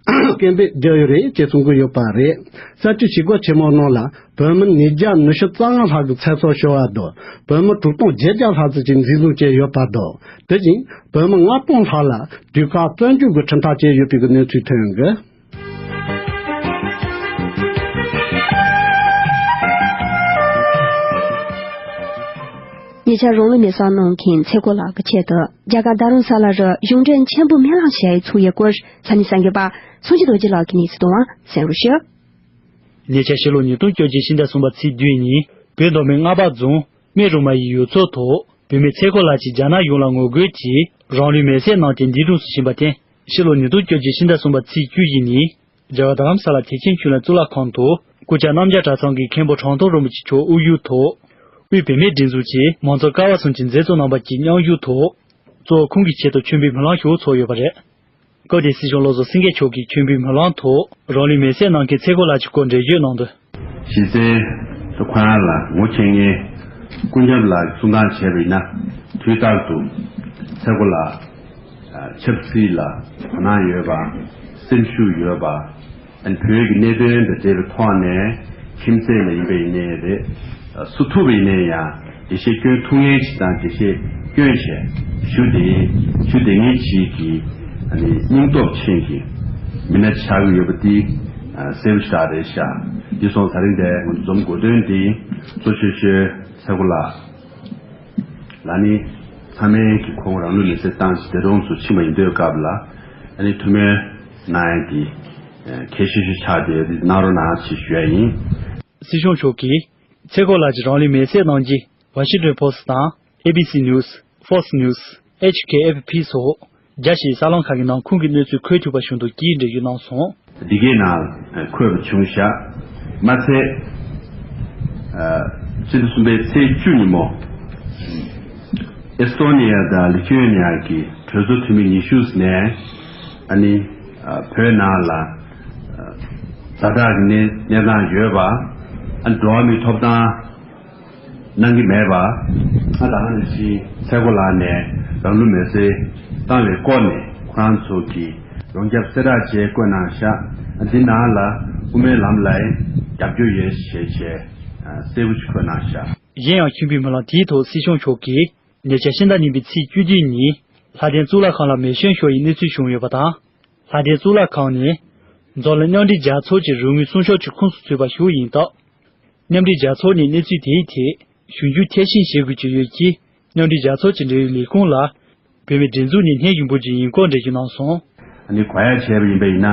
སྐད་འབོད་བརྒྱབ་ཡོད་རེད་ཅེས་གསུང་གི་ཡོད་པ་རེད། གསར་འགྱུར་བྱེད་སྒོ་ཆེན་མོ་ནང་ལ་བོད་མི་ཉིས་བརྒྱ་ཉི་ཤུ་རྩ་ལྔ་ལྷག་གི་ཚེ་སྲོག་ཤོར་བ་དང་། བོད་མི་དྲུག་སྟོང་བརྒྱད་བརྒྱ་ལྷག་ཙམ་ཅིག་འཛིན་བཟུང་བྱས་ཡོད་པ་དང་། དེ་བཞིན་བོད་མི་ལྔ་སྟོང་ལྷག་ལ་དུས་བཀག་བཙོན་འཇུག་གི་ཁྲིམས་ཐག་བཅད་ཡོད་པའི་གི་གནས་ཚུལ་ཐོན་ཡོད། ཉེ་ཆར་རང་ལུས་མེར་སྲེག་གནང་མཁན་ཚེ་རྒོད་ལགས་ཀྱི་ཆེད་དུ་རྒྱ་གར་རྡ་རམ་ས་ལ་རུ་གཞུང་འབྲེལ་མཆན་བུ་སྨོན་ལམ་ཞུ་ཡའི་ཚོགས་ཡི་སྐོར་ས་གནས་གསར་འགོད་པ་སངས་རྒྱས་རྡོ་རྗེ་ལགས་ཀྱིས་གནས་ཚུལ་བཏང་བ་གསན་རོགས་ཞུ། ཉེ་ཆར་ཕྱི་ལོ་ཉིས་སྟོང་བཅོ་བརྒྱད་ཕྱི་ཟླ་གསུམ་པ་ཚེས་བདུན་ཉིན་བོད་མདོ་སྨད་རྔ་པ་རྫོང་སྨད་རུ་མ་ཡི་ཡུལ་ཚོ་ཐོག་བོད་མི་ཚེ་རྒོད་ལགས་ཀྱིས་རྒྱ་ནག་གཞུང་ལ་ངོ་རྒོལ་གྱིས་རང་ལུས་མེར་སྲེག་གནང་སྟེ་འདས་གྲོངས་སུ་ཕྱིན་པར་བརྟེན། ཕྱི་ལོ་ཉིས་སྟོང་བཅོ་བརྒྱད་ཕྱི་ཟླ་གསུམ་པ་ཚེས་བཅུ་བཞི་ཉིན་རྒྱ་གར་རྡ་རམ་ས་ལ་ཐེག་ཆེན་ཆོས་གླིང་གཙུག་ལག་ཁང་དུ་སྐུ་བཅར་རྣམ་རྒྱལ་གྲྭ་ཚང་གི་མཁན་པོ་ཁྲང་ཐོ་རིན་པོ་ཆེ་མཆོག་དབུ་བཞུགས་ཐོག་དབུས་བུད་མེད་སྒྲིག་འཛུགས་ཀྱི་མང་གཙོ་ཀ་བ་གསུམ་གྱི་མཛད་གཙོ་རྣམ་པ་གྱི་མཉམ་ཞུགས་ཐོག་གཙོ་བོ་ཁོང་གི་ཆེད་དུ་མཆོད་འབུལ་སྨོན་ལམ་ཞུ་ཚོགས་ཡོད་པ་རེད། སྐབས་དེར་སྲིད་སྐྱོང་བློ་བཟང་སེང་གེ་མཆོག་གིས་མཆོད་འབུལ་སྨོན་ལམ་ཐོག་རང་ལུས་མེར་སྲེག་གནང་མཁན་ཚེ་རྒོད་ལགས་ཀྱི་སྐོར་འགྲེལ་བརྗོད་གནང་དོན། གཞི་རྩའི་ཁོ་རང་ལ་ངོ་མཁྱེན་མཁན་ཀུན་ཁྱབ་ལགས་ཀྱིས་གསུང་སྟངས་བྱས་པ་ཡིན་ན། དུས་རྟག་ཏུ་ཚེ་རྒོད་ལགས་ཆབ་སྲིད་ལ་དོ་སྣང་ཡོད་པ། སེམས་ཤུགས་ཡོད་པ། ཨ་ནི་བོད་ཀྱི་གནད་དོན་དང་འབྲེལ་བའི་ཐོག་ནས་ཁྱིམ་མཚེས་ལ་ཡིན་པ་ཡིན་ནའི་རེད། སུ་ཐུག་པ་ཡིན་ནའི་ཡང་འགྲེལ་བཤད་སྐྱོན་ཐུབ་མཁན་ཞིག་དང་། འགྲེལ་བཤད་སྐྱོན་བྱས་ཞུ་བདེ་ཞུ་བདེ་མཁན་ཞིག་གི་ཨ་ནི་སྙིང་སྟོབས་ཅན་གྱི་མི་སྣ་ཆགས་ཀྱི་ཡོད་པ་འདི་གསལ་པོ་ཞེ་དྲག་རེད་ཤག་འདི་སོང་ཙང་དེ་རིང་འདིར་ང་ཚོ་འཛོམས་དགོས་དོན་འདི་གཙོ་ཆེ་ཤོས་ཚེ་རྒོད་ལགས་ལ་ནི་ཚང་མས་ཀྱི་ཁོང་རང་ལུས་མེར་སྲེག་བཏང་ཞིང་འདས་གྲོངས་སུ་ཕྱིན་པ་ཡིན་དུས་སྐབས་ལ། ཨ་ནི་ཐུགས་སྨོན་གནང་ཡ་འདི་གལ་ཆེ་ཤོས་ཆགས་བསྡད་ཡོད། འདི་གནང་རོགས་གནང་ཞེས་ཞུ་ཡ་ཡིན། སྲིད་སྐྱོང་མཆོག་གིས་ཚེ་རྒོད་ལགས་ཀྱིས་རང་ལུས་མེར་སྲེག་གནང་རྗེས་Washington Post་དང་A B C News། Fox News། H K F P་སོགས་རྒྱ་ཆེའི་གསར་ལམ་ཁག་གི་ནང་ཁོང་གི་གནས་ཚུལ་འཁོད་ཐུབ་པ་བྱུང་འདུག་ཅེས་འགྲེལ་བརྗོད་གནང་སོང་། འདི་གའི་ནང་འཁོད་པ་བྱུང་བཞག་མ་ཚད། ཕྱི་ཟླ་གསུམ་པའི་ཚེས་བཅུ་ཉིན་མོ་ཨེ་སི་ཏོ་ནི་ཡ་དང་ལི་ཐུ་ཨེ་ནི་ཡ་གི་གྲོས་ཚོགས་འཐུས་མི་ཉི་ཤུ་ནས་ཨ་ནི་བོད་ནང་ལ་ཛ་དྲག་གི་གནས་གནས་སྟངས་ཡོད་པ། ཨ་ནི་འགྲོ་བ་མིའི་ཐོབ་ཐང་གནང་གི་མེད་པ། ཨ་ད་ཨ་ནི་ཕྱིན་ཚེ་རྒོད་ལགས་ནས་རང་ལུས་མེར་སྲེག་བཏང་བའི་སྐོར་ནས་ཁོ་རང་ཚོ་གི་ཡོངས་ཁྱབ་གསལ་བསྒྲགས་བྱས་བཀོད་གནང་ཤག་འདི་ནང་ལ་དབུ་མའི་ལམ་ལ་རྒྱབ་སྐྱོར་ཡོད་ཞེས་བྱས་གསལ་པོ་ཞིག་བཀོད་གནང་ཤག་གཞན་ཡང་མཆོད་འབུལ་སྨོན་ལམ་དེའི་ཐོག་སྲིད་སྐྱོང་མཆོག་གིས་ཉེ་ཆར་ཕྱི་ཟླ་གཉིས་པའི་ཚེས་བཅུ་བདུན་ཉིན་ལྷ་ལྡན་གཙུག་ལག་ཁང་ལ་མེ་སྐྱོན་ཤོར་བའི་གནས་ཚུལ་བྱུང་ཡོད་པ་དང་། ལྷ་ལྡན་གཙུག་ལག་ཁང་ནི་རྫོང་ལ་མཉམ་འབྲེལ་རྒྱལ་ཚོགས་ཀྱི་རོགས་དངུལ་སྲུང་སྐྱོབ་ཀྱི་ཁོངས་སུ་ཚུད་པ་ཞིག་ཡིན་སྟབས། མཉམ་འབྲེལ་རྒྱལ་ཚོགས་ནས་གནས་ཚུལ་དེའི་ཐད་ཞིབ་འཇུག་མཐིལ་ཕྱིན་བྱེད་དགོས་ཀྱི་ཡོད་ཅེས་མཉམ་འབྲེལ་རྒྱལ་ཚོགས་ཀྱི་འབྲེལ་ཡོད་ལས་ཁུངས་ལ་བོད་མིའི་སྒྲིག་འཛུགས་ནས་སྣེ་ཞིབ་པོ་ཅིག་ཡིན་སྐོར་འགྲེལ་བརྗོད་གནང་སོང་། ཨ་ནི་གོ་ཡ་བྱས་པ་ཡིན་པ་ཡིན་ན།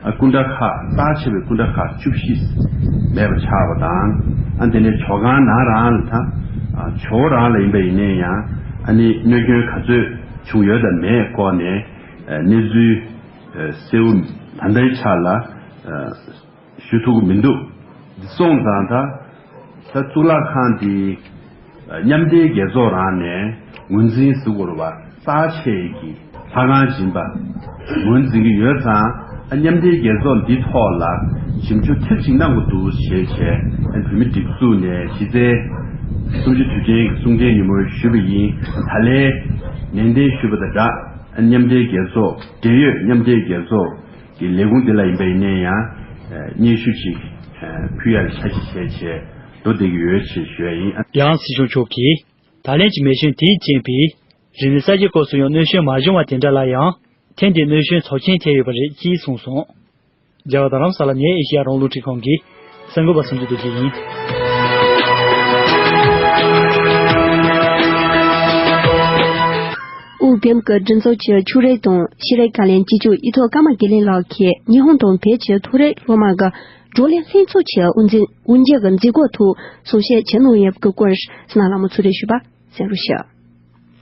ཨ་སྐུ་འདྲ་ཁག་རྩ་ཆེ་བའི་སྐུ་འདྲ་ཁག་བཅུ་བཞི་མེད་པ་ཆགས་པ་དང་། ཨ་དེ་ནས་ཇོ་ཁང་ནང་རང་ལ་ད་ཨ་ཇོ་བོ་རང་ལ་ཡིན་པ་ཡིན་ནའི་ཡང་ཨ་ནི་གནོད་སྐྱོན་ག་ཚོད་བྱུང་ཡོད་དམ་མེད་སྐོར་ནས་ཨ་གནས་ཚུལ་ཨ་གསལ་བོ་ད་ལྟའི་ཆ་ལ་ཨ་ཞུ་ཐུབ་ཀྱི་མི་འདུག་འདི་སོང་ཙང་ད་ད་གཙུག་ལག་ཁང་འདི་མཉམ་འབྲེལ་རྒྱལ་ཚོགས་རང་ནས་ངོས་འཛིན་ཟེར་དགོས་རེད་པ། རྩ་ཆེ་གི་ལྷ་ཁང་ཡིན་པ་ངོས་འཛིན་གྱི་ཡོད་ཙང་། ཨ་མཉམ་འབྲེལ་རྒྱལ་ཚོགས་འདི་ཐོག་ལ་ཞིབ་འཇུག་མཐིལ་ཕྱིན་གནང་དགོས་འདུག་ཞེས་བྱས་ཨ་བོད་མི་སྒྲིག་འཛུགས་ནས་གཞི་རྩའི་གསུམ་བཅུ་དུས་ཆེན་གྱི་གསུང་བཤད་ཉིན་མོར་ཞུས་པ་ཡིན། ད་ལན་ནན་ཏན་ཞུས་པ་དང་སྦྲགས། ཨ་མཉམ་འབྲེལ་རྒྱལ་ཚོགས་འབྲེལ་ཡོད་མཉམ་འབྲེལ་རྒྱལ་ཚོགས་ཀྱི་ལས་ཁུངས་འདི་ལ་ཡིན་པ་ཡིན་ནའི་ཡང་སྙན་ཞུ་ཅིག་ཕུལ་ཡག་གི་འཆར་གཞི་བྱས་བྱས་འགྲོ་བསྡད་ཀྱི་ཡོད་ཅེས་ཞུ་ཡ་ཡིན། ཡང་སྲིད་སྐྱོང་མཆོག་གིས་ད་ལན་གྱི་མེ་སྐྱོན་དེས་རྐྱེན་པས་རིག་གནས་གསར་བརྗེའི་སྐབས་སུ་ཡང་གནོད་སྐྱོན་མ་བྱུང་བ་དེ་འདྲ་ལ་ཡང་ཐེངས་འདིའི་གནོད་སྐྱོན་ཚབས་ཆེན་ཐེབས་ཡོད་པ་རེད་ཅེས་གསུངས་སོང་། རྒྱ་གར་རྡ་རམ་ས་ལ་ནས་ཨེ་ཤེ་ཡ་རང་དབང་རླུང་འཕྲིན་ཁང་གི་གསར་འགོད་པ་སུམ་ཅུ་རྡོ་རྗེ་ཡིན། དབུས་བོད་ཀྱི་སྒྲིག་འཛུགས་ཀྱི་ཕྱུགས་རིགས་དང་ཤེས་རིག་བཀའ་བློན་གཅིག་གྱུར་ཡིག་ཐོག་ཀརྨ་དགེ་ལེགས་ལགས་ཀྱིས་ཉི་ཧོང་དང་བོད་ཀྱི་མཐོ་རིམ་སློབ་མ་གི་བགྲོ་གླེང་ལྷན་ཚོགས་ཀྱི་དབུ་འཛིན་དབུ་འབྱེད་ཀྱི་མཛད་སྒོའི་ཐོག་གསུང་བཤད་བྱས་གནང་ཡོད་པའི་སྐོར་སི་ན་ལྷ་མོ་ཚུལ་ཁྲིམས་ཞུས་པ་གསན་རོགས་ཞུ།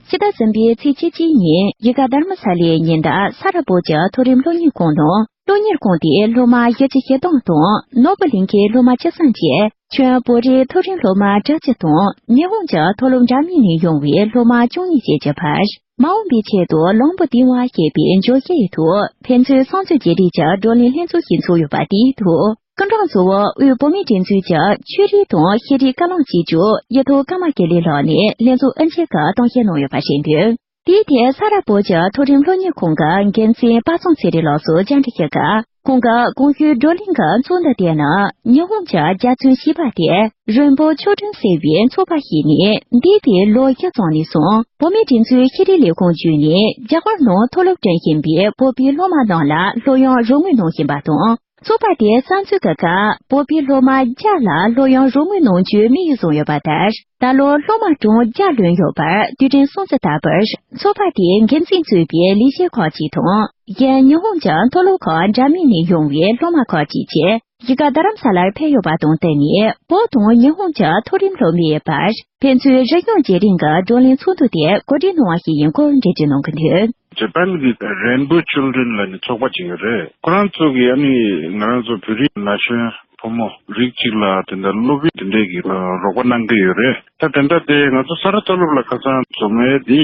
ཕྱི་ཟླ་གསུམ་པའི་ཚེས་བཅུ་གཅིག་ཉིན་ཡི་ག་དྷརྨ་ས་ལའི་ཉེ་འདབས་ས་ར་པོ་ཅི་མཐོ་རིམ་སློབ་གཉེར་ཁང་ནང་སློབ་གཉེར་ཁང་དེའི་སློབ་མ་བཞི་བཅུ་ཞེ་གྲངས་དང་ནོར་བུ་གླིང་གའི་སློབ་མ་བཅུ་ཐམ་གྱིས་ཁྱོན་བོད་རིགས་མཐོ་རིམ་སློབ་མ་དྲུག་ཅུ་དང་ཉི་ཧོང་གི་མཐོ་སློབ་འདྲ་མིན་ནས་ཡོང་བའི་སློབ་མ་བཅུ་གཉིས་བཅས་ཀྱི་བར་ མ་འོངས་པའི་ཆེད་དུ་བློན་པོ་ཏིང་ཝ་ཞེས་པའི་འབྱོར་ཤེས་ཐོག་ཕན་ཚུན་སྲུང་བརྩི་བྱེད་རིགས་ཀྱི་བགྲོ་གླེང་ལྷན་ཚོགས་ཤིག་ཚོགས་ཡོད་པ་དེའི་ཐོག་སྐུ་མགྲོན་གཙོ་བོ་དབུས་བོད་མིའི་སྒྲིག་འཛུགས་ཀྱི་ཆོས་རིག་དང་ཤེས་རིག་བཀའ་བློན་གཅིག་གྱུར་ཡེ་ཐོ་ཀརྨ་དགེ་ལེགས་ལགས་ནས་ལྷན་ཚོགས་དབུ་འབྱེད་ཀྱི་གཏམ་བཤད་གནང་ཡོད་པ་ཞིག་འདུག་དེའི་ཐད་ས་རཱ་བོད་ཀྱི་མཐོ་རིམ་སློབ་གཉེར་ཁང་གི་འགན་འཛིན་དཔལ་བཟང་ཚེ་རིང་ལགས་སུ་བཅར་འདྲི་ཞུས་སྐབས། ཁོང་གིས་གོང་ཞུས་བགྲོ་གླེང་གི་ཚོགས་འདུ་དེ་ནི་ཉི་ཧོང་གྱི་རྒྱ་མཚོའི་བྱིས་པ་སྟེ་རོན་པོ་ཆོས་སྒྲོན་ཟེར་བའི་ཚོགས་པ་ཞིག་ནས་འདས་པའི་ལོ་བཞི་ཙམ་ནས་བཟུང་བོད་མིའི་སྒྲིག་འཛུགས་ཤེས་རིག་ལས་ཁུངས་བརྒྱུད་ནས་རྒྱ་གར་ནང་མཐོ་སློབ་འགྲིམ་བཞིན་པའི་བོད་པའི་སློབ་མ་རྣམས་ལ་སློབ་ཡོན་རོགས་དངུལ་གནང་བཞིན་པ་དང་། ཚོགས་པ་དེའི་གསར་འཛུགས་ཀྱི་སྐབས་བོད་པའི་སློབ་མ་བརྒྱ་ལ་སློབ་ཡོན་རོགས་དངུལ་གནང་རྒྱུའི་དམིགས་ཡུལ་བཟུང་ཡོད་པ་ལྟར། ད་ལོ་སློབ་མ་གྲངས་བརྒྱ་ལོན་ཡོད་པར་དུས་དྲན་སྲུང་བརྩི་ལྟ་བུར་ཚོགས་པ་དེའི་འགན་འཛིན་གཙོས་པའི་ལས་བྱེད་ཁག་ཅིག་དང་། གཞན་ཉི་ཧོང་གི་མཐོ་སློབ་ཁག་འདྲ་མིན་ནས་ཡོང་བའི་སློབ་མ་ཁག་ཅིག་བཅས་གཞིས་ཀ་རྡ་རམ་ས་ལར་ཕེབས་ཡོད་པ་དང་བསྟུན་ནས་བོད་དང་ཉི་ཧོང་གི་མཐོ་རིམ་སློབ་མའི་བར་ཕན་ཚུན་རིག་གཞུང་བརྗེ་རེས་ཀྱི་བགྲོ་གླེང་ཚོགས་འདུ་དེ་གོ་སྒྲིག་གནང་བ་ཞིག་ཡིན་སྐོར་འགྲེལ་བརྗོད་གནང་གི་འདུག་ཇ་པན་གྱི་Rainbow Children ལབ་ནས་ཚོགས་པ་ཅིག་ཡོད་རེད། ཁོ་རང་ཚོ་གིས་ཨ་ནི་ང་རང་ཚོ་བོད་རིགས་ན་གཞོན་ཕོ་མོ་རིགས་གཅིག་ལ་དེ་འདྲ་སློབ་ཡོན་དེ་འདྲས་ཀྱི་རོགས་པ་གནང་གི་ཡོད་རེད། ད་དེ་འདྲ་དེ་ང་ཚོ་ས་རཱ་མཐོ་སློབ་ལ་ཁ་སང་འཛོམས་ཡས་འདི་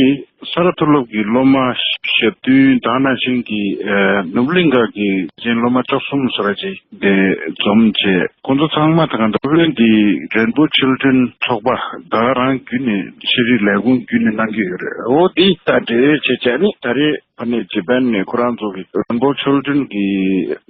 ས་རཱ་མཐོ་སློབ་ཀྱི་སློབ་མ་ཞེ་བདུན་དང་ནང་བཞིན་གྱི་ནུབ་གླིང་ག་གི་གཞན་སློབ་མ་བཅུ་གསུམ་ཙམ་ཅིག་དེ་འཛོམས་བྱས། ཁོང་ཚོ་ཚང་མ་དང་ད་བོད་འདི་Rainbow Children ཚོགས་པ་ད་རང་བརྒྱུད་ནས་ཤེས་རིག་ལས་ཁུངས་བརྒྱུད་ནས་གནང་གི་ཡོད་རེད། འོ་དེ་ལྟ་འབྲེལ་བྱས་བྱས་ནས་ད་རེས་ཕ་ནས་ཇ་པན་ནས་ཁོ་རང་ཚོ་གི་Rainbow Children གི་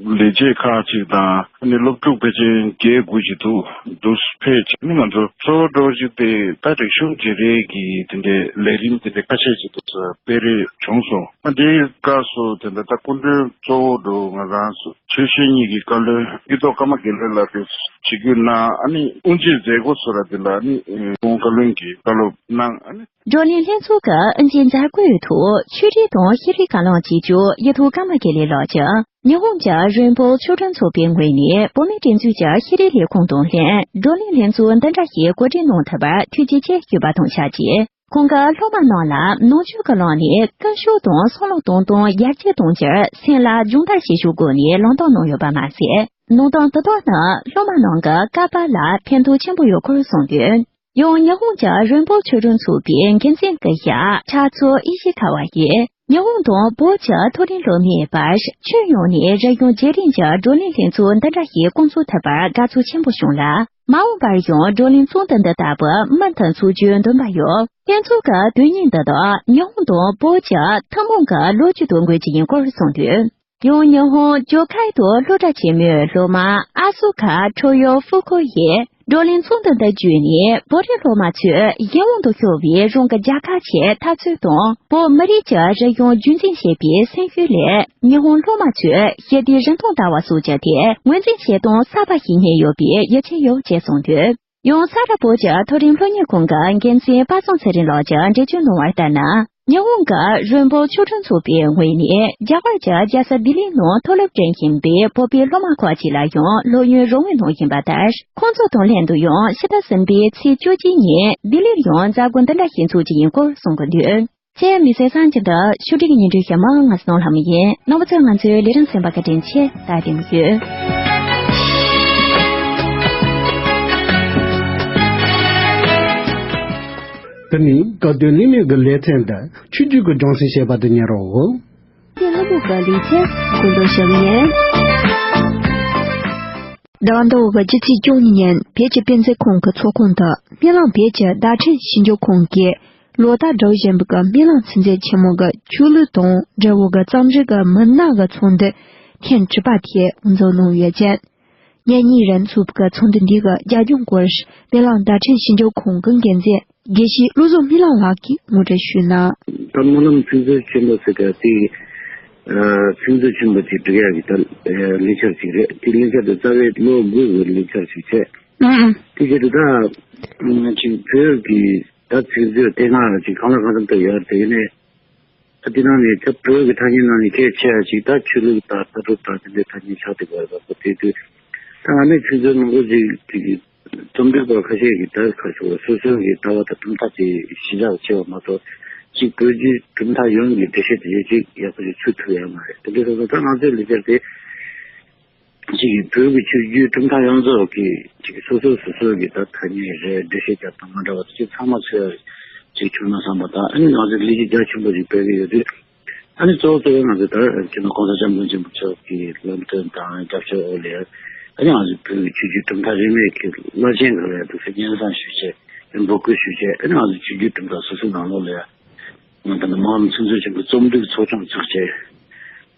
ལས་བྱེད་ཁག་ཅིག་དང་ཨ་ནི་སློབ་ཕྲུག་ཕལ་ཆེར་བརྒྱད་དགུ་ཅིག་འདུག་འདུག་ཕེབས་བྱས་ནས་ང་ཚོ་གཙོ་བོ་འགྲོ་གཞི་དེ་ད་རིག་གཞུང་བརྗེ་རེས་ཀྱི་དེ་འདྲའི་ལས་རིམ་དེ་འདྲའི་ཁ་ཤས་ཅིག་འདུག་སྤེལ་རེས་བྱུང་སོང་། ཨ་འདིའི་སྐབས་སུ་དེ་འདྲ་ད་སྐུ་མགྲོན་གཙོ་བོ་འགྲོ་ང་རང་ཚོ། ཆོས་ཤེས་གཉིས་ཀྱི་བཀའ་བློན་ཡེ་ཐོ་ཀརྨ་དགེ་ལེགས་ལགས་ཀྱིས་ཇི་བཀོད་གནང་། ཨ་ནི་དབུ་འབྱེད་མཛད་སྒོ་སོགས་ལ་དེ་ལ་ཨ་ནི་ཁོང་བཀའ་བློན་གྱིས་བཀའ་སློབ་གནང་། ཨ་ནི། བགྲོ་གླེང་ལྷན་ཚོགས་ཀྱི་དབུ་འབྱེད་མཛད་སྒོའི་ཐོག་ཆོས་རིག་དང་ཤེས་རིག་བཀའ་བློན་གཅིག་གྱུར་ཡེ་ཐོ་ཀརྨ་དགེ་ལེགས་ལགས་ཀྱིས་ཉི་ཧོང་གི་རོན་པོ་ཆོས་སྒྲོན་ཚོགས་པའི་ངོས་ནས་བོད་མིའི་སྒྲིག་འཛུགས་ཀྱི་ཤེས་རིག་ལས་ཁུངས་དང་ལྷན་བགྲོ་གླེང་ལྷན་ཚོགས་འདི་འདྲ་ཞིག་གོ་སྒྲིག་གནང་ཐུབ་པར་ཐུགས་རྗེ་ཆེ་ཞུས་པ་དང་ཆབས་ཅིག་ཁོང་གིས་སློབ་མ་རྣམས་ལ་ནང་ཆོས་ཀྱི་ལམ་ནས་ཀུན་སྤྱོད་དང་བསམ་བློ་གཏོང་སྟངས་ཡར་རྒྱས་གཏོང་རྒྱུར་སེམས་ལ་སྦྱོང་བརྡར་བྱེད་ཕྱོགས་སྐོར་ནས་ལམ་སྟོན་གནང་ཡོད་པ་མ་ཟད། གནང་སྟངས་དེ་དག་ནི་སློབ་མ་རྣམས་ཀྱི་བསྐལ་པ་ལ་ཕན་ཐོགས་ཆེན་པོ་ཡོད་སྐོར་གསུངས་དོན། ཡང་ཉི་ཧོང་གི་རོན་པོ་ཆོས་སྒྲོན་ཚོགས་པའི་འགན་འཛིན་སྐུ་ཞབས་ཕྱག་མཚོ་ཨི་ཤི་ཁ་བ་ཡིས། ཉི་ཧོང་དང་བོད་ཀྱི་མཐོ་རིམ་སློབ་མའི་བར་ཁྱོན་ཡོངས་ནས་རིག་གཞུང་བརྗེ་རེས་ཀྱི་བགྲོ་གླེང་ལྷན་ཚོགས་འདི་འདྲ་ཞིག་བསྐོང་ཚོགས་ཐུབ་པར་དགའ་ཚོར་ཆེན་པོ་བྱུང་ལ། མ་འོངས་པར་ཡང་བགྲོ་གླེང་ཚོགས་འདུ་འདི་ལྟ་བུ་མུ་མཐུད་འཚོགས་རྒྱུའི་འདུན་པ་ཡོད། ལྷན་ཚོགས་ཀྱི་དོན་སྙིང་འདི་དག་ཉི་ཧོང་དང་བོད་ཀྱི་ཐུན་མོང་གི་ལོ་རྒྱུས་དང་འགོད་ཀྱི་ཡིན་སྐོར་གསུངས་དོན། ཡང་ཉི་ཧོང་ཇོ་ཁའི་ཏོ་སློབ་གྲྭ་ཆེན་མོའི་སློབ་མ་ཨ་སུ་ཁ་ཁྲོ་ཡོ་ཧྥུ་ཁོ་ཡིས། བགྲོ་གླེང་ཚོགས་འདུ་འདི་བརྒྱུད་ནས་བོད་རིགས་སློབ་མ་ཚོས་གཞན་དབང་དུ་ཤོར་བའི་རང་གི་རྒྱལ་ཁབ་ཆེད་འཐབ་རྩོད་དང་བོད་མི་རིགས་ཀྱི་རིག་གཞུང་རྒྱུན་འཛིན་བྱེད་པའི་སེམས་ཤུགས་ལས་ཉི་ཧོང་སློབ་མ་ཚོས་ཞི་བདེའི་རིན་ཐང་ལྟ་བ་སོགས་ཀྱི་ཐད་ངོས་འཛིན་བྱེད་སྟངས་གསར་པ་ཞིག་རྙེད་ཡོད་པའི་ཡིད་ཆེས་ཡོད་ཅེས་གསུངས་འདུག་ཡང་ས་རཱ་བོད་ཀྱི་མཐོ་རིམ་སློབ་གཉེར་ཁང་གི་འགན་འཛིན་དཔལ་བཟང་ཚེ་རིང་ལགས་ཀྱིས་འགྲེལ་བརྗོད་གནང་བ་ལྟར་ན། ཉི་ཧོང་གི་རོན་པོ་ཆོས་སྒྲོན་ཚོགས་པའི་ངོས་ནས་རྒྱ་གར་གྱི་རྒྱལ་ས་ལྡི་ལིའི་ནང་མཐོ་སློབ་འགྲིམ་བཞིན་པའི་བོད་པའི་སློབ་མ་ཁག་ཅིག་ལ་ཡང་སློབ་ཡོན་རོགས་དངུལ་གནང་བཞིན་པ་ལྟར། ཁོང་ཚོ་དང་ལྷན་དུ་ཡང་ཕྱི་ཟླ་གསུམ་པའི་ཚེས་བཅུ་གཅིག་ཉིན་ལྡི་ལིར་ཡང་མཛད་སྒོ་འདི་འདྲ་ཞིག་འཚོགས་ཀྱི་ཡིན་སྐོར་གསུང་གི་འདུག་ཚེས་མི་ཚེ་སང་གི་འདི་ཕྱོགས་སྒྲིག་གི་ཉིན་འགྲོའི་ཞབས་མ་ང་སྣང་ལྷ་མོ་ཡིན། རྣམ་པ་ཚོས་ང་ཚོའི་ལས་རིམ་གསན་པ་བཀའ་དྲིན་ཆེ། ད་བདེ་མོ་ཡོད། དེ་ནི་བཀའ་སྡོད་ལི་མེད་ཀྱི་ལེ་ཚན་དང་ཆོས་བརྒྱུད་ཀྱི་ལྗོངས་ཚན་ཞེས་པ་དེ་ཉན་རོགས། ཚེ་ལྷ་མོ་ག་ལི་ཚེ་ཀུན་ཏུ་ཞབས་ཡན། ཟླ་བ་འདི་བོ་གི་སྤྱི་ཚེས་བཅུ་གཉིས་ཉིན་བོད་ཀྱི་དཔེ་མཛོད་ཁང་གི་ཚོགས་ཁང་དུ་སྨོན་ལམ་བོད་ཀྱི་བརྡ་འཕྲིན་ཞིབ་འཇུག་ཁང་གིས་ལོ་ལྟར་སྒྲུབ་བཞིན་པའི་སྨོན་ལམ་ཚིག་མཛོད་ཆེན་མོ་གི་ཆོས་ལུགས་དང་འབྲེལ་བའི་གཙང་སྦྲའི་མི་སྣ་གི་ཚོགས་འདུ་ཐེངས་དྲུག་པ་དེ་དབུ་འཛུགས་གནང་ཡོད་ཅིང་། ཉིན་གཉིས་རིང་འཚོགས་པའི་ཚོགས་འདུ་འདི་གི་རྒྱབ་ལྗོངས་སྐོར་སྨོན་ལམ་བརྡ་འཕྲིན་ཞིབ་འཇུག་ཁང་གི་འགན་འཛིན་དགེ་བཤེས་བློ་བཟང་སྨིན་ལམ་ལགས་ཀྱིས་ངོ་སྤྲོད་ཞུས་གནང་། ད་སྨོན་ལམ་ཚིག་མཛོད་ཆེན་པོ་ཟེར་ག་དེ་ཚིག་མཛོད་ཆེན་པོ་དེ་སྒྲིག་ཡག་གི་ད་ལས་འཆར་ཅིག་རེད། དེ་ལས་འཆར་དེ་རྩ་བའི་ལོ་དགུ་གི་ལས་འཆར་ཅིག་བྱས། ཨང་། དེ་བྱས་དུས་ད་ཅིག་བོད་ཀྱི་ད་ཚིག་མཛོད་དེ་སྔ་ཅིག་གང་ལ་གང་འཚམ་ད་ཡོད་རེད། དེ་ཡིན་ནའི། ད་དེ་ནང་ནས་ད་བོད་ཀྱི་ཐ་སྙད་ནང་ནས་གལ་ཆེ་བ་ཞིག་ད་ཆོས་ལུགས་དང་ལྟ་གྲུབ་དང་དེ་འདྲའི་ཐ་སྙད་ཆགས་བསྡད་པ་རེད་པ། དེ་དུས་ད་ང་ནི་ཆུ་ཚོད་མང་པོ་ཞིག་ཅིག་རྩོམ་སྒྲིག་པ་ཁ་ཤས་ཀྱིས་ད་ཁ་ཤོར་སོ་སོ་གི་ལྟ་བ་དང་གྲུབ་མཐའ་དེ་གཞི་བཞག་བྱས་པ་མ་གཏོགས་ཅིག་བོད་བརྒྱུད་གྲུབ་མཐའ་ཡོངས་ཀྱི་འགྲེལ་བཤད་དེ་ཅིག་ཡག་པོ་ཞིག་ཚུད་ཐུབ་ཡ་མ་རེད། དེ་འདྲ་སོང་ཙང་ད་ང་ཚོའི་ལས་འཆར་དེ། གཅིག་གིས་བོད་ཀྱི་ཆོས་བརྒྱུད་གྲུབ་མཐའ་ཡོངས་རྫོགས་ཀྱི་གཅིག་གིས་སོ་སོ་སོ་སོ་གི་ད་ཐ་སྙད་རེད། འགྲེལ་བཤད་རྒྱབ་སྟངས་མ་འདྲ་བ་དེ་ཚང་མ་ཚུད་ཡ་ ཅིག་བྱུང་ན་བསམ་པ་དང་། ཨ་ནི་ང་ཚོས་ལས་གཞི་རྒྱ་ཆེན་པོ་ཞིག་སྤེལ་གྱི་ཡོད་དུས། ཨ་ནི་གཙོ་བོ་གཙོ་བོ་ང་ཚོ་ད་རེས་ཀྱི་ནང་གོང་ས་སྐྱབས་མགོན་ཆེན་པོ་མཆོག་གི་ལམ་སྟོན་དང་རྒྱབ་སྐྱོར་འོག་ལ། ཨ་ནི་ང་ཚོ་བོད་ཀྱི་ཆོས་བརྒྱུད་གྲུབ་མཐའ་རིས་མེད་ཀྱི་བླ་ཆེན་གྱི་ལ་ཡ་དུ་སྙན་སེང་ཞུས་བྱས། འབོད་སྐུལ་ཞུས་བྱས། ཨ་ནི་ང་ཚོ་ཆོས་བརྒྱུད་གྲུབ་མཐའ་སོ་སོའི་ནང་ལོགས་ལ་ཡ། ང་ད་ནི་སྨོན་ལམ་ཆུ་མཛོད་ཆེན་པོའི་རྩོམ་སྒྲིག་ཚོགས་ཆུང་བཙུགས་བྱས།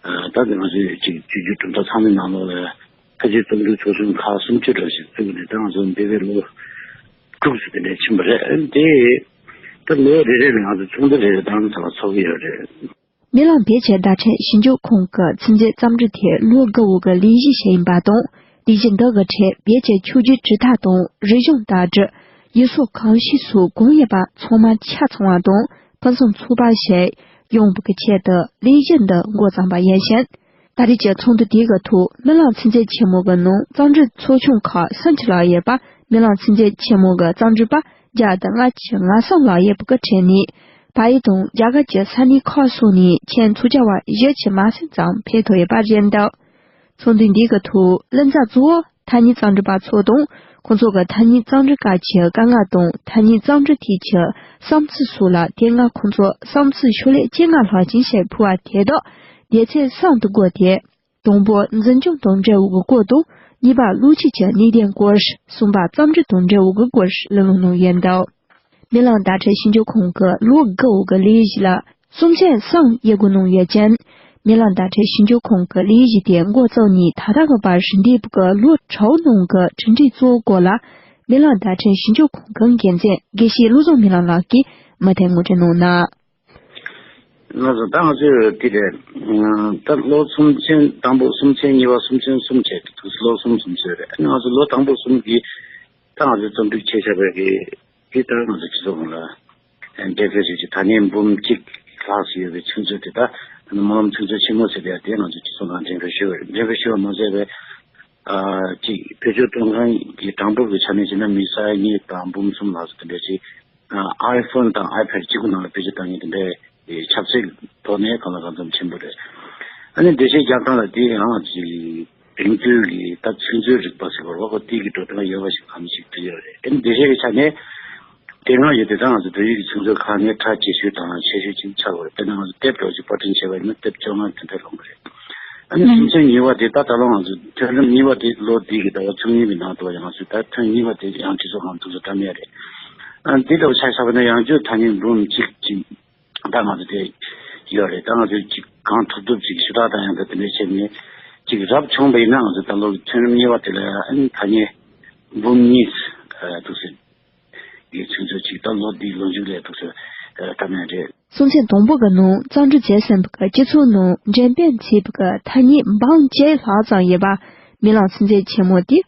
ཨ་ད་དེ་ང་ཚོས་ཅིག་ཆོས་བརྒྱུད་གྲུབ་མཐའ་ཚང་མའི་ནང་ལོགས་ལ་ཡ། ཕལ་ཆེར་རྩོམ་སྒྲིག་ཚོགས་ཆུང་ཁག་སུམ་ཅུ་འདྲ་ཞིག་བཙུགས་ནས། ད་ང་ཚོ་འདས་པའི་ལོ་དྲུག་ཙམ་དེ་འདྲ་ཕྱིན་པ་རེད། ཨ་ནི་དེ་ད་ལོ་རེ་རེ་ལ་ང་ཚོ་ཚོགས་འདུ་རེ་རེ་ཏང་ཙམ་ལ་ཚོགས་ཀྱི་ཡོད་རེད། མི་ལང་བེད་ཆད་བརྡ་འཕྲིན་ཞིབ་འཇུག་ཁང་གི་ཚུན་ཚོད་རྩོམ་སྒྲིག་དེ་ལོ་དགུ་བོ་གི་ལས་གཞི་ཞིག་ཡིན་པ་དང་། ལས་གཞི་འདི་གི་ཁྲོད་བེད་ཆད་ཆོས་བརྒྱུད་དྲིལ་བསྒྲགས་དང་། རིག་གཞུང་ལྟ་གྲུབ། ཡུལ་སྲོལ་གོམས་གཤིས་སོགས་གང་ཡོད་པ་ཚང་མ་ཆ་ཚང་བ་དང་ཕུན་སུམ་ཚོགས་པ་ཞིག་ཡོང་བའི་ཆེད་དུ་ལས་གཞི་འདི་འགོ་བརྩམས་པ་ཡིན་ཞིང་། ད་རེས་ཀྱི་ཚོགས་འདུ་དེ་གི་ཐོག་མི་ལང་ཚུན་ཚོད་ཆེན་མོ་གི་ནང་རྩོམ་སྒྲིག་ཚོགས་ཆུང་ཁག་སུམ་ཅུ་ལྷག་ཡོད་པ། མི་ལང་ཚུན་ཚོད་ཆེན་མོ་གི་རྩོམ་སྒྲིག་པ་བརྒྱ་དང་ལྔ་བཅུ་ང་གསུམ་ལྷག་ཡོད་པ་གི་ཁྲོད་ནས། བལ་ཡུལ་དང་རྒྱ་གར་གྱི་ས་གནས་ཁག་སོགས་ནས་ཁྱོན་ཚོགས་བཅར་བ་བཞི་བཅུ་མ་ཟིན་ཙམ་ཕེབས་ཐུབ་ཡོད་པ་རེད་འདུག་ཚོགས་འདུ་འདི་གི་ཐོག་ལྷུན་རྩ་གཙོ་བོ་ཐ་སྙད་རྩོམ་སྒྲིག་པ་ཚོ་དང་། ཁོང་ཚོ་གི་ཐ་སྙད་རྩོམ་སྒྲིག་སྐབས་ཀྱི་དཀའ་ངལ་དང་། ཐ་སྙད་རྩོམ་སྒྲིག་ཐད་ཀྱི་བསམ་ཚུལ་སོགས་ལ། དེ་སྔ་ཁོང་ཚོ་བསམ་ཚུལ་ཤོག་ལྷེ་བཅོ་ལྔ་ལྷག་ཅིག་ཞིག་ཕུལ་བ་དེ་དག་སྡེ་ཚན་གསུམ་དུ་བགོས་ཏེ། དང་པོ་འཛིན་སྐྱོང་དང་འབྲེལ་བའི་སྐོར་དང་། གཉིས་པ་བློ་སྤྱི་ཀྱི་གནད་དོན་སྐོར། གསུམ་པ་རྩོམ་སྒྲིག་དང་འབྲེལ་བའི་སྐོར་གླེང་སློང་གནང་ཡོད་འདུག་མི་ལང་བརྡ་འཕྲིན་ཞིབ་འཇུག་ཁང་གི་ལོ་དགུ་བོ་གི་ལས་གཞི་ལ་གསུང་བཤད་གསུམ་དབྱེ་བགོ་གནང་ཡོད་ཅིང་། མི་ལང་བརྡ་འཕྲིན་ཞིབ་འཇུག་ཁང་གི་ལས་གཞི་དེ་འགོ་བཙུགས་ནས་ད་ལྟ་གི་བར་འདས་པའི་ལོ་དྲུག་ནང་གི་གྲུབ་འབྲས་གཙོ་བོའི་སྐོར་ལ། མི་ལང་བརྡ་འཕྲིན་ཞིབ་འཇུག་ཁང་གི་འགན་འཛིན་དགེ་བཤེས་བློ་བཟང་མི་ལང་ལགས་ཀྱིས་མུ་མཐུད་ངོ་སྤྲོད་གནང་གནང་། ང་ཚོ་ད་ང་ཚོས་དེ་རེད། ད་ལོ་གསུམ་ཚན་དང་པོ། གསུམ་ཚན་གཉིས་པ། གསུམ་ཚན་གསུམ་བྱས་ཏེ་ལོ་གསུམ་གསུམ་བཟོས་རེད། ང་ཚོ་ལོ་དང་པོ་གསུམ་གྱི་ད་ང་ཚོས་རྩོམ་སྒྲིག་བྱས་བཞག་པའི་གི་དེ་ལྟར་ང་ཚོ་སྤྱི་ཚོགས་ཁོངས་ལ་འགྲེམས་སྤེལ་བྱས་ཀྱི་ཐ་སྙད་འབུམ་གཅིག་ལྷག་ཙམ་ཡོད་པའི་ཚིག་མཛོད་དེ། ད་སྨོན་ལམ་ཚིག་མཛོད་ཆེན་མོ་ཟེར་ཡ་དེ་ང་ཚོ་སྤྱི་ཚོགས་ནང་འགྲེམས་སྤེལ་ཞུས་པ་རེད། འགྲེམས་སྤེལ་ཞུས་པ་མ་ཟད་པའི་ཨ་གཅིག་བེད་སྤྱོད་གཏོང་མཁན་གྱི་གྲངས་འབོར་གྱི་ཆ་ནས་བྱས་ན་མི་ས་ཡ་གཉིས་དང་འབུམ་གསུམ་ལྷག་ཙམ་དེ་འདྲ་ཅིག་ཨ་ཨའི་ཕོན་དང་ཨའི་ཕེད་གཅིག་པུ་ནང་ལ་བེད་སྤྱོད་གཏོང་མཁན་དེ་འདྲའི་ཁྱབ་ཚད་ཐོག་ནས་གང་ལ་གང་འཚམ་ཆེན་པོ་རེད། ཨ་ནི་འགྲེལ་བཤད་རྒྱག་སྟངས་ལ་དེ་ཡང་ཅིག་དེང་དུས་ཀྱི་ད་ཚིག་མཛོད་རིག་པ་ཟེར་བ་ལ་ཁོ་དེ་གི་འགྲོ་སྟངས་ཡོད་པ་ཞིག་གང་ཞིག་དུ་ཡོད་རེད། ཨ་ནི་འགྲེལ་བཤད་ཀྱི་ཆ་ནས་དེ་སྔ་ཡོད་དེ་ད་ང་ཚོ་བོད་ཡིག་གི་ཚིག་མཛོད་ཁག་ནས་གྲགས་ཆེ་ཤོས་དང་ཆེ་ཤོས་ཅིག་ཆགས་ཡོད་རེད། དཔེར་ན་ང་ཚོ་དེབ་འདྲ་བོ་ཞིག་པར་སྐྲུན་བྱས་པ་ཡིན་ན་དེབ་བཅོ་ལྔ་དེ་འདྲ་ལོངས་གི་རེད། ཨ་ནི་གསུམ་ཚན་གཉིས་པ་དེ་ད་ད་ལོ་ང་ཚོ་ཐོན་རིམ་གཉིས་པ་དེ་ལོ་འདི་གི་ཟླ་བ་བཅུ་གཉིས་པའི་ནང་དུ་ཡང་ང་ཚོས་ད་ཐོན་གཉིས་པ་དེ་ཡང་སྤྱི་ཚོགས་ཁང་འདུག་སེ་བཀྲམ་ཡ་རེད། ཨ་ནི་དེ་ལྟ་བུ་ཆ་བཞག་པ་ན་ཡང་བསྐྱར་ཐ་སྙད་འབུམ་གཅིག་ཅིག་ད་ང་ཚོ་དེ་ཡོད་རེད། ད་ང་ཚོས་ཅིག་གང་ཐུབ་ཐུབ་ཅིག་ཞུ་དག་དང་ཡང་ད་དེ་འདྲ་བྱས་ནས་ཅིག་རབ་བྱུང་བ་ཡིན་ན་ང་ཚོ་ད་ལོ་ཐོན་རིམ་གཉིས་པ་དེ་ལ་ཨ་ནི་ཐ་སྙད་འབུམ་གཉིས་འདུག་སེ་གི་ཚིག་མཛོད་ཅིག་ད་ལོ་འདིའི་ལོ་མཇུག་ལ་འདུག་སེ་བཀྲམ་ཡ་རེད། གསུང་ཆོས་དང་པོ་གི་ནང་རྩོམ་སྒྲིག་བྱས་ཟིན་པའི་སྤྱི་ཚོགས་ནང་འགྲེམས་སྤེལ་མཛད་པའི་ཐ་སྙད་འབུམ་གཅིག་ལྷག་ཙམ་ཡོད་པ་མི་ལང་ཚིག་མཛོད་ཆེན་མོ་དེ།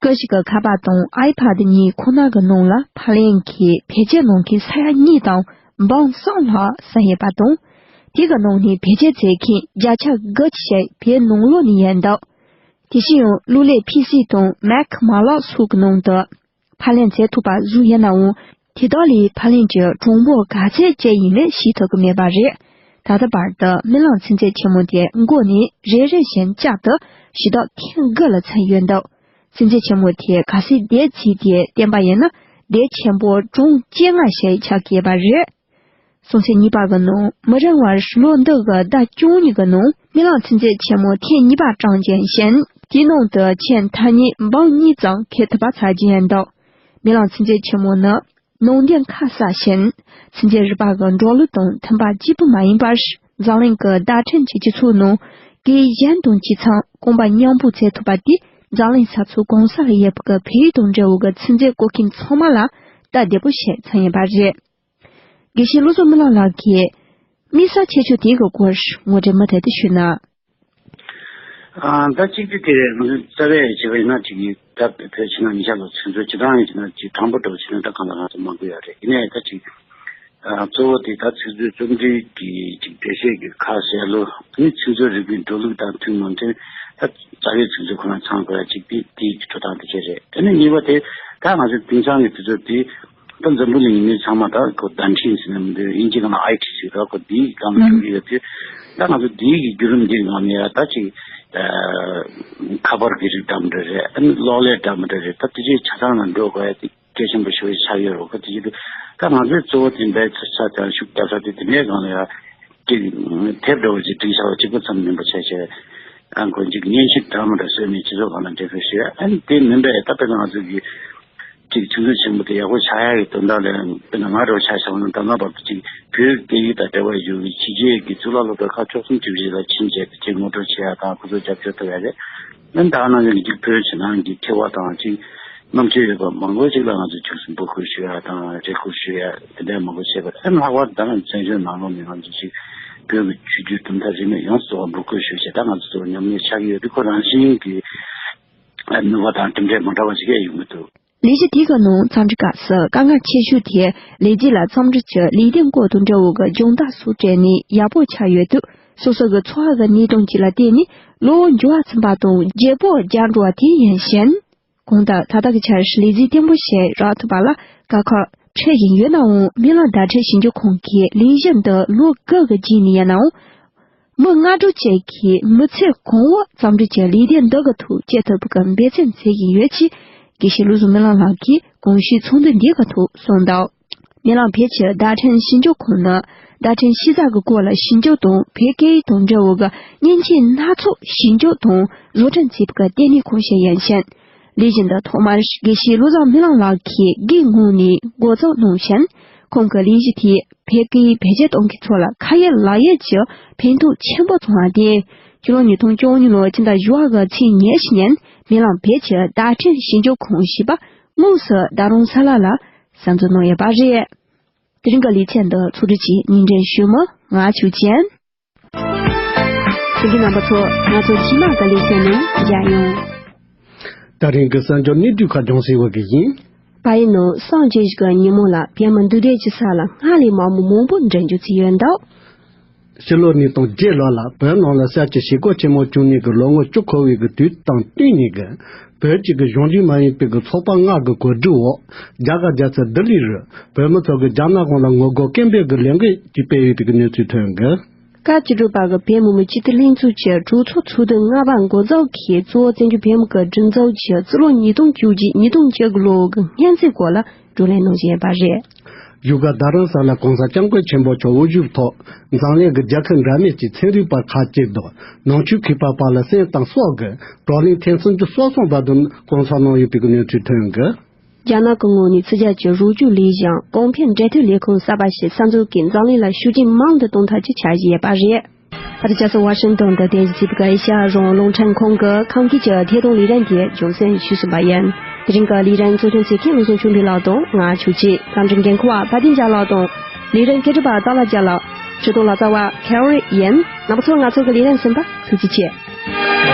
ཀུ་ཤུ་གི་ཁ་པར་དང་ཨའི་ཕད་གཉིས་ཁོ་ན་གི་ནང་ལ་ཕབ་ལེན་གྱིས་བེད་སྤྱོད་གནང་མཁན་ས་ཡ་གཉིས་དང་འབུམ་གསུམ་ལྷག་ཟིན་ཡོད་པ་དང་། དེ་གི་ནང་ནས་བེད་སྤྱོད་མཛད་མཁན་བརྒྱ་ཆ་དགུ་ཅིག་བོད་ནང་ལོགས་ནས་ཡིན་འདུག་དེ་བཞིན་ཡང་གློག་ཀླད་ཕི་སི་དང་མེག་མ་ལག་སོགས་ཀྱི་ནང་དུ་ཕབ་ལེན་མཛད་ཐུབ་པ་བཟོས་ཡོད་ནའང་། དེ་དག་ལས་ཕབ་ལེན་གྱི་གྲངས་འབོར་ག་ཚད་ཅིག་ཡིན་མིན་ཤེས་ཐུབ་ཀྱི་མེད་པ་རེད། ད་ལྟ་བར་དུ་མི་ལང་ཚིག་མཛོད་ཆེན་མོ་དེ་འགོ་ནས་རེ་རེ་བཞིན་བསྐྱར་དུ་ཞུ་དག་ཐེངས་དགུ་ལ་ཕྱིན་ཡོད་འདུག་ཚིག་མཛོད་ཆེན་མོ་དེ་གལ་སྲིད་དེབ་བརྩིས་ཏེ་བསྟན་པ་ཡིན་ན་དེབ་ཆེན་པོ་གྲངས་བཅོ་ལྔ་ཞིག་ཆགས་ཀྱི་ཡོད་པ་རེད། གསུང་ཆོས་གཉིས་པ་གི་ནང་མི་རིང་བར་ལོ་འདི་གི་ཟླ་བཅུ་གཉིས་ཀྱི་ནང་མི་ལང་ཚིག་མཛོད་ཆེན་མོ་ཐེངས་གཉིས་པ་བཀྲམ་རྒྱུ་ཡིན་ཞིང་། དེའི་ནང་དུ་ཁྱོན་ཐ་སྙད་འབུམ་གཉིས་ཙམ་འཁོད་ཐུབ་པ་ཆགས་རྒྱུ་ཡིན་འདུག་མི་ལང་ཚིག་མཛོད་ཆེན་མོ་ནི་ནང་དོན་ཁ་གསལ་ཞིང་། ཚིག་མཛོད་རིག་པ་གི་འགྲོ་ལུགས་དང་མཐུན་པ་གཅིག་པུ་མ་ཡིན་པར། འཛམ་གླིང་གི་བརྡ་འཕྲིན་གྱི་སྤྱི་ཚོགས་ནང་སྐད་གཞན་དང་ཇི་ཙམ་གོམ་པ་མཉམ་སྤོ་བྱེད་ཐུབ་པ་དེ་འཛམ་གླིང་ས་ཕྱོགས་གང་ས་ལ་ཡོད་པའི་བོད་ཡིག་དང་འབྲེལ་བའི་ཚིག་མཛོད་བཀོད་མཁན་ཚང་མ་ལ་སྟབས་བདེ་པོ་ཞིག་མཚོན་ཡོད་པ་རེད། དགེ་བཤེས་བློ་བཟང་མི་ལང་ལགས་ཀྱིས་དམིགས་བསལ་ཁྱད་ཆོས་དེ་གི་སྐོར་ངོ་སྤྲོད་མུ་མཐུད་དུ་ཞུས་ན། ཨ་ད་གཅིག་དེ་དེ་རེད། ང་ཚོ་རྩ་བའི་བྱས་པ་ཡིན་ན་ཅིག་ད་བོད་ཕྱི་ནང་གཉིས་ཆ་ལ་ཚིག་མཛོད་ཅིག་བཏང་ཡིན་ན་ཅིག་དྲང་པོ་འདྲ་བོ་བྱས་ན་ད་གང་ལ་གང་འཚམ་མང་པོ་ཡོད་རེད། ཡིན་ནའི་ད་ཅིག་ཨ་གཙོ་བོ་དེ་ད་ཚིག་མཛོད་རྩོམ་སྒྲིག་གི་ཅིག་འགྲེལ་བཤད་ཀྱི་ཁ་གསལ་ལོ། ཨ་ནི་ཚིག་མཛོད་རིག་པའི་འགྲོ་ལུགས་དང་མཐུན་མ་མཐུན། ད་རྩ་བའི་ཚིག་མཛོད་ཁོ་ན་ཚང་དགོས་ཡ་ཅིག་དེ་དེའི་འགྲོ་སྟངས་དེ་བྱས་རེད། ཨ་ནི་གཉིས་པ་དེ་ད་ང་ཚོ་དེང་སང་གི་དུས་ཚོད་དེ། ད་འཛམ་བུ་གླིང་ཡིན་མིན་ཚང་མ་ད་ཁོ་བརྡ་འཕྲིན་ཟེར་ན་མི་འདུག་དབྱིན་ཇི་ནང་ལ་ཨའི་ཊི་ཟེར་ར། ཁོ་འདིའི་སྒང་ལ་འགྲོ་གི་ཡོད་དུས། ད་ང་ཚོ་འདིའི་གི་བརྒྱུད་རིམ་འདིའི་ནང་ནས་ཡ་ད་ཅིག་ཨ་ཁ་པར་གྱི་རིགས་འདྲ་མི་འདྲ་རེད། ཨ་ནི་གློག་ཀླད་འདྲ་མི་འདྲ་རེད། ད་དེ་ཚོའི་ཆ་ཚང་ལ་འགྲོ་དགོས་ཡ་དེ་ གལ་ཆེན་པོ་ཞིག་ཆགས་ཡོད་རེད། ཁོ་དེ་བཞིན་དུ་ད་ང་ཚོའི་གཙོ་བོ་དེ་འབད་ཚ་ཚ་དང་ཤུགས་རྒྱབ་ས་དེ་དེ་འདྲའི་སྒང་ལ་ཡ་ཅིག་དེབ་འདྲ་བོ་ཅིག་བྲིས་བཞག་པ་གཅིག་པ་ཙམ་མིན་པ་བྱས་བྱས་ཨ་ཁོ་ཅིག་སྙན་ཞུ་འདྲ་མི་འདྲ་བཟོས་ནས་སྤྱི་ཚོགས་སྒང་ལ་འབྲེལ་མཐུད་ཞུ་ཡ། ཨ་ནི་དེ་མིན་པའི་ད་དཔེར་ན་ང་ཚོ་གི་ཅིག་ཆུ་ཚོད་ཆེན་པོ་དེ་ཡག་པོ་ཆགས་ཡ་གི་དོན་དག་ལ་དཔེར་ན་ང་འདྲ་བོ་ཆ་བཞག་ན་ད་ལྟ་བར་དུ་ཅིག་བོད་སྐད་ཡིག་དང་འབྲེལ་བ་ཡོད་པའི་ཕྱི་རྒྱལ་གྱི་གཙུག་ལག་སློབ་གྲྭ་ཁག་བཅུ་གསུམ་བཅུ་བཞི་ལ་ཕྱིན་བྱས་དེ་ཅིག་ངོ་སྤྲོད་བྱེད་ཡ་དང་ཁོ་ཚོ་རྒྱབ་སྐྱོར་ཐོབ་ཡ་རེད། ཨ་ནི་ད་ག་ནང་བཞིན་གྱི་བོད་ཕྱི་ནང་གི་མཁས་པ་དང་ཅིག་རྣམ་དཔྱོད་ཡོད་པ་མང་པོ་ཅིག་ལ་ང་ཚོས་ཁྱུག་ཙམ་འབོད་སྐུལ་ཞུ་ཡ་དང་རེ་སྐུལ་ཞུ་ཡ་དེ་འདྲ་མང་པོ་བྱས་པ་རེད། ཨ་ནི་ལྷག་པར་དུ་ད་ནང་བཙན་བྱོལ་ནང་ལོགས་ནས་ང་ཚོས་ཅིག་བོད་ཀྱི་ཆོས་བརྒྱུད་གྲུབ་མཐའ་རིས་མེད་ཡོངས་སུ་རྫོགས་པ་འབོད་སྐུལ་ཞུ་བྱས་ད་ང་ཚོ་ཚོ་ཉམས་ལེན་ཆགས་ཀྱི་ཡོད་དུས་ཁོ་རང་བཞིན་གྱི་ནུས་པ་དང་གྲུབ་འབྲས་མ་འདྲ་བ་ཞིག་ཡོང་གི་འདུག་ལས་གཞི་དེ་ག་ནང་འཚམས་འདྲི་སྐབས་སུ་དཀའ་ངལ་ཆེ་ཤོས་དེ་ལས་བྱེད་ལ་འཚམས་འདྲི་བྱེད་ལས་དོན་སྐོར་དང་འབྲེལ་བའི་སྦྱོང་བརྡར་སོགས་སྤྲད་ནས་ཡག་པོ་ཆགས་ཡོད་དུས་སོ་སོ་གི་འཚོ་བ་གི་གནས་སྟངས་ཀྱི་ལ་བརྟེན་ནས་གློ་བུར་འགྱུར་བ་ཕྱིན་པ་དང་བརྗེ་པོ་རྒྱག་འགྲོ་བ་དེ་ཡིན་ཞིང་། གང་ལྟར་ད་ལྟ་གི་ཆར་ལས་རྩིས་བརྟན་པོ་ཞིག་རག་ཐུབ་པ་ལ་དཀའ་ཁག་འཕྲད་བཞིན་ཡོད་ནའང་སྨོན་ལམ་བརྡ་འཕྲིན་ཞིབ་འཇུག་ཁང་གིས་ལས་གཞི་འདི་ལོ་དགུ་གི་རྗེས་ནས་ཡིན་ནའང་མི་ལྔ་དྲུག་ཅིག་གིས་མི་ཚེ་གང་བོ་འཚམས་འདྲི་གྱི་ལས་དོན་འདི་གི་ཐོག་བྱེད་ཐུབ་པའི་འབད་བརྩོན་མཛད་བཞིན་ཡོད་ཅེས་དགེ་བཤེས་བློ་བཟང་སྨོན་ལམ་ལགས་ཀྱིས་གོང་ཞུས་ཚོགས་འདུ་འདི་གི་ཐོག་གསུངས་འདུག་སྨོན་ལམ་བོད་ཀྱི་བརྡ་འཕྲིན་ཞིབ་འཇུག་ཁང་ནི་བརྡ་འཕྲིན་ཕྱི་གསལ་གྱི་སྐོར་ལ་ཞིབ་འཇུག་དང་བོད་སྐད་ཡིག་དང་འབྲེལ་བའི་མཉེན་ཆས་སྣ་ཚོགས་ཞིབ་འཇུག་དང་བཟོ་སྐྲུན་བྱེད་པའི་ལྟེ་གནས་ཁང་ཞིག་ཡིན་ཞིང་། ལས་གཞི་འདི་ཐོག་མར་དགེ་བཤེས་བློ་བཟང་སྨོན་ལམ་ལགས་ཀྱིས་སྒེར་ངོས་ནས་འགོ་བཙུགས་གནང་ཞིང་། ཁོང་གི་ལས་གཞི་དེས་བོད་སྐད་ཡིག་བེད་སྤྱོད་གཏོང་མཁན་ཚོ་ལ་ཁ་ཡོད་ལག་ཡོད་ཀྱི་ཕན་ཐོགས་ཆེན་པོ་བྱུང་བ་དེས། ཕྱི་ལོ་ཉིས་སྟོང་བཅུ་གཉིས་ལོའི་ཕྱི་ཟླ་བཞི་པའི་ཚེས་ཉེར་གཉིས་ཉིན་སྨོན་ལམ་བོད་ཀྱི་བརྡ་འཕྲིན་ཞིབ་འཇུག་ཁང་ཞེས་པ་དངོས་སུ་རྡ་རམ་ས་ལ་ལ་གསར་འཛུགས་གནང་ཡོད་པ་རེད། དེ་རིང་གི་ལེ་ཚན་འདི་ཚོགས་སྒྲིག་གིས་སྙན་སྒྲོན་ཞུས་མི་ང་ཆོས་ཅན། ཐེངས་འདིའི་རྣམ་པ་ཚོ་ང་ཚོ་རྗེས་མ་གི་ལེ་ཚན་ནང་མཇལ་ཡོང་། ད་རིང་གི་གསར་འགྱུར་གནས་དུས་ཁ་སྦྱོང་སྲིད་བ་གི་ཡིན། པ་ཡིན་ནོ་སངས་རྒྱས་ཀྱི་ཉིན་མོ་ལ་བོད་མི་འདུས་སྡོད་ཀྱི་ས་ལ་སྔར་ལས་མང་པོ་མང་པོ་འགྲོ་རྒྱུ་ཚུད་ཡོད་འདུག་ཕྱི་ལོ་ཉིས་སྟོང་བརྒྱད་ལོ་ལ་བོད་ནང་ལ་ས་བྱི་ཞི་རྒོལ་ཆེན་མོ་བྱུང་ནས་ཀྱི་ལོ་ངོ་བཅུ་འཁོར་བའི་གི་དུས་དང་བསྟུན་ནས་ཀྱི་བོད་ཀྱི་གི་གཞུང་འབྲེལ་མ་ཡིན་པའི་གི་ཚོགས་པ་ལྔ་གི་གོ་སྒྲིག་འོག་རྒྱ་གར་རྒྱལ་ས་ལྡི་ལི་རུ་བོད་མི་ཚོ་གི་རྒྱ་ནག་གཞུང་ལ་ངོ་རྒོལ་སྐད་འབོད་ཀྱི་ལས་འགུལ་ཅིག་སྤེལ་ཡོད་པའི་གི་གནས་ཚུལ་ཐོན་གི། སྐབས་བཅུ་དྲུག་པ་གི་བོད་མི་མང་སྤྱི་འཐུས་ལྷན་ཚོགས་ཀྱི་གྲོས་ཚོགས་ཚོགས་དུས་ལྔ་པ་འགོ་འཛུགས་ཀྱིས་གཙོ་བོ་བཙན་བྱོལ་བོད་མི་གི་སྒྲིག་འཛུགས་ཀྱི་རྩིས་ལོ་ཉིས་སྟོང་བཅུ་གཅིག་ཉིས་སྟོང་བཅུ་དགུ་ལོ་གི་སྙན་ཚིག་སྐོར་ལ་བགྲོ་གླེང་གནང་བཞིན་ཡོད་པ་རེད། བཞུགས་སྒར་རྡ་རམ་ས་ལ་གོང་ས་སྐྱབས་མགོན་ཆེན་པོ་མཆོག་དབུ་བཞུགས་ཐོག་འཛམ་གླིང་གི་རྒྱལ་ཁབ་འདྲ་མིན་གྱི་ཚན་རིག་པ་ཁག་ཅིག་དང་ནང་ཆོས་མཁས་པ་པ་ལ་སེང་དང་སོགས་ཀྱིས་བགྲོ་གླེང་ཐེངས་སུམ་ཅུ་སོ་གསུམ་པ་དུ་སྐོང་ཚོགས་གནང་ཡོད་པའི་གནས་ཚུལ་ཐོན་གི། རྒྱ་ནག་གི་ངོས་ནས་ཕྱི་རྒྱལ་གྱི་རོགས་སྐྱོར་ལས་གཞི་གོང་འཕེལ་འབྲེལ་མཐུད་ལས་ཁུངས་གསར་པ་ཞིག་གསར་འཛུགས་ཀྱིས་འཛམ་གླིང་ལ་ཤུགས་རྐྱེན་མང་དུ་གཏོང་ཐབས་ཀྱི་འཆར་གཞི་ཡོད་པ་རེད། ཨ་རི་རྒྱལ་ས་ཝ་ཤིང་ཏོན་དུ་རྟེན་གཞི་བྱས་པའི་ཨེ་ཤ་ཡ་རང་དབང་རླུང་འཕྲིན་ཁང་གི་ཁམས་སྐད་ཀྱི་ཐད་གཏོང་ལས་རིམ་དེ་རྒྱང་སྲིང་ཞུས་ཟིན་པ་ཡིན། དེ་རིང་གི་ལས་རིམ་གཙོ་སྐྱོང་བྱེད་མཁན་བློ་བཟང་ཆོས་འཕེལ་ལགས་དང་ང་ཆོས་ཅིག་རྩོམ་སྒྲིག་འགན་འཁུར་བ་བ་དན་རྒྱལ་ལགས་དང་། ལས་རིམ་སྒྲིག་གྲུབ་པ་ཏཱ་ལ་རྒྱལ་ལགས། སྒྲིག་གཏོང་ལག་རྩལ་བ་ཁེ་རི་ཡིན། རྣམ་པ་ཚོ་ང་ཚོ་གི་ལས་རིམ་གསན་པར་ཐུགས་རྗེ་ཆེ།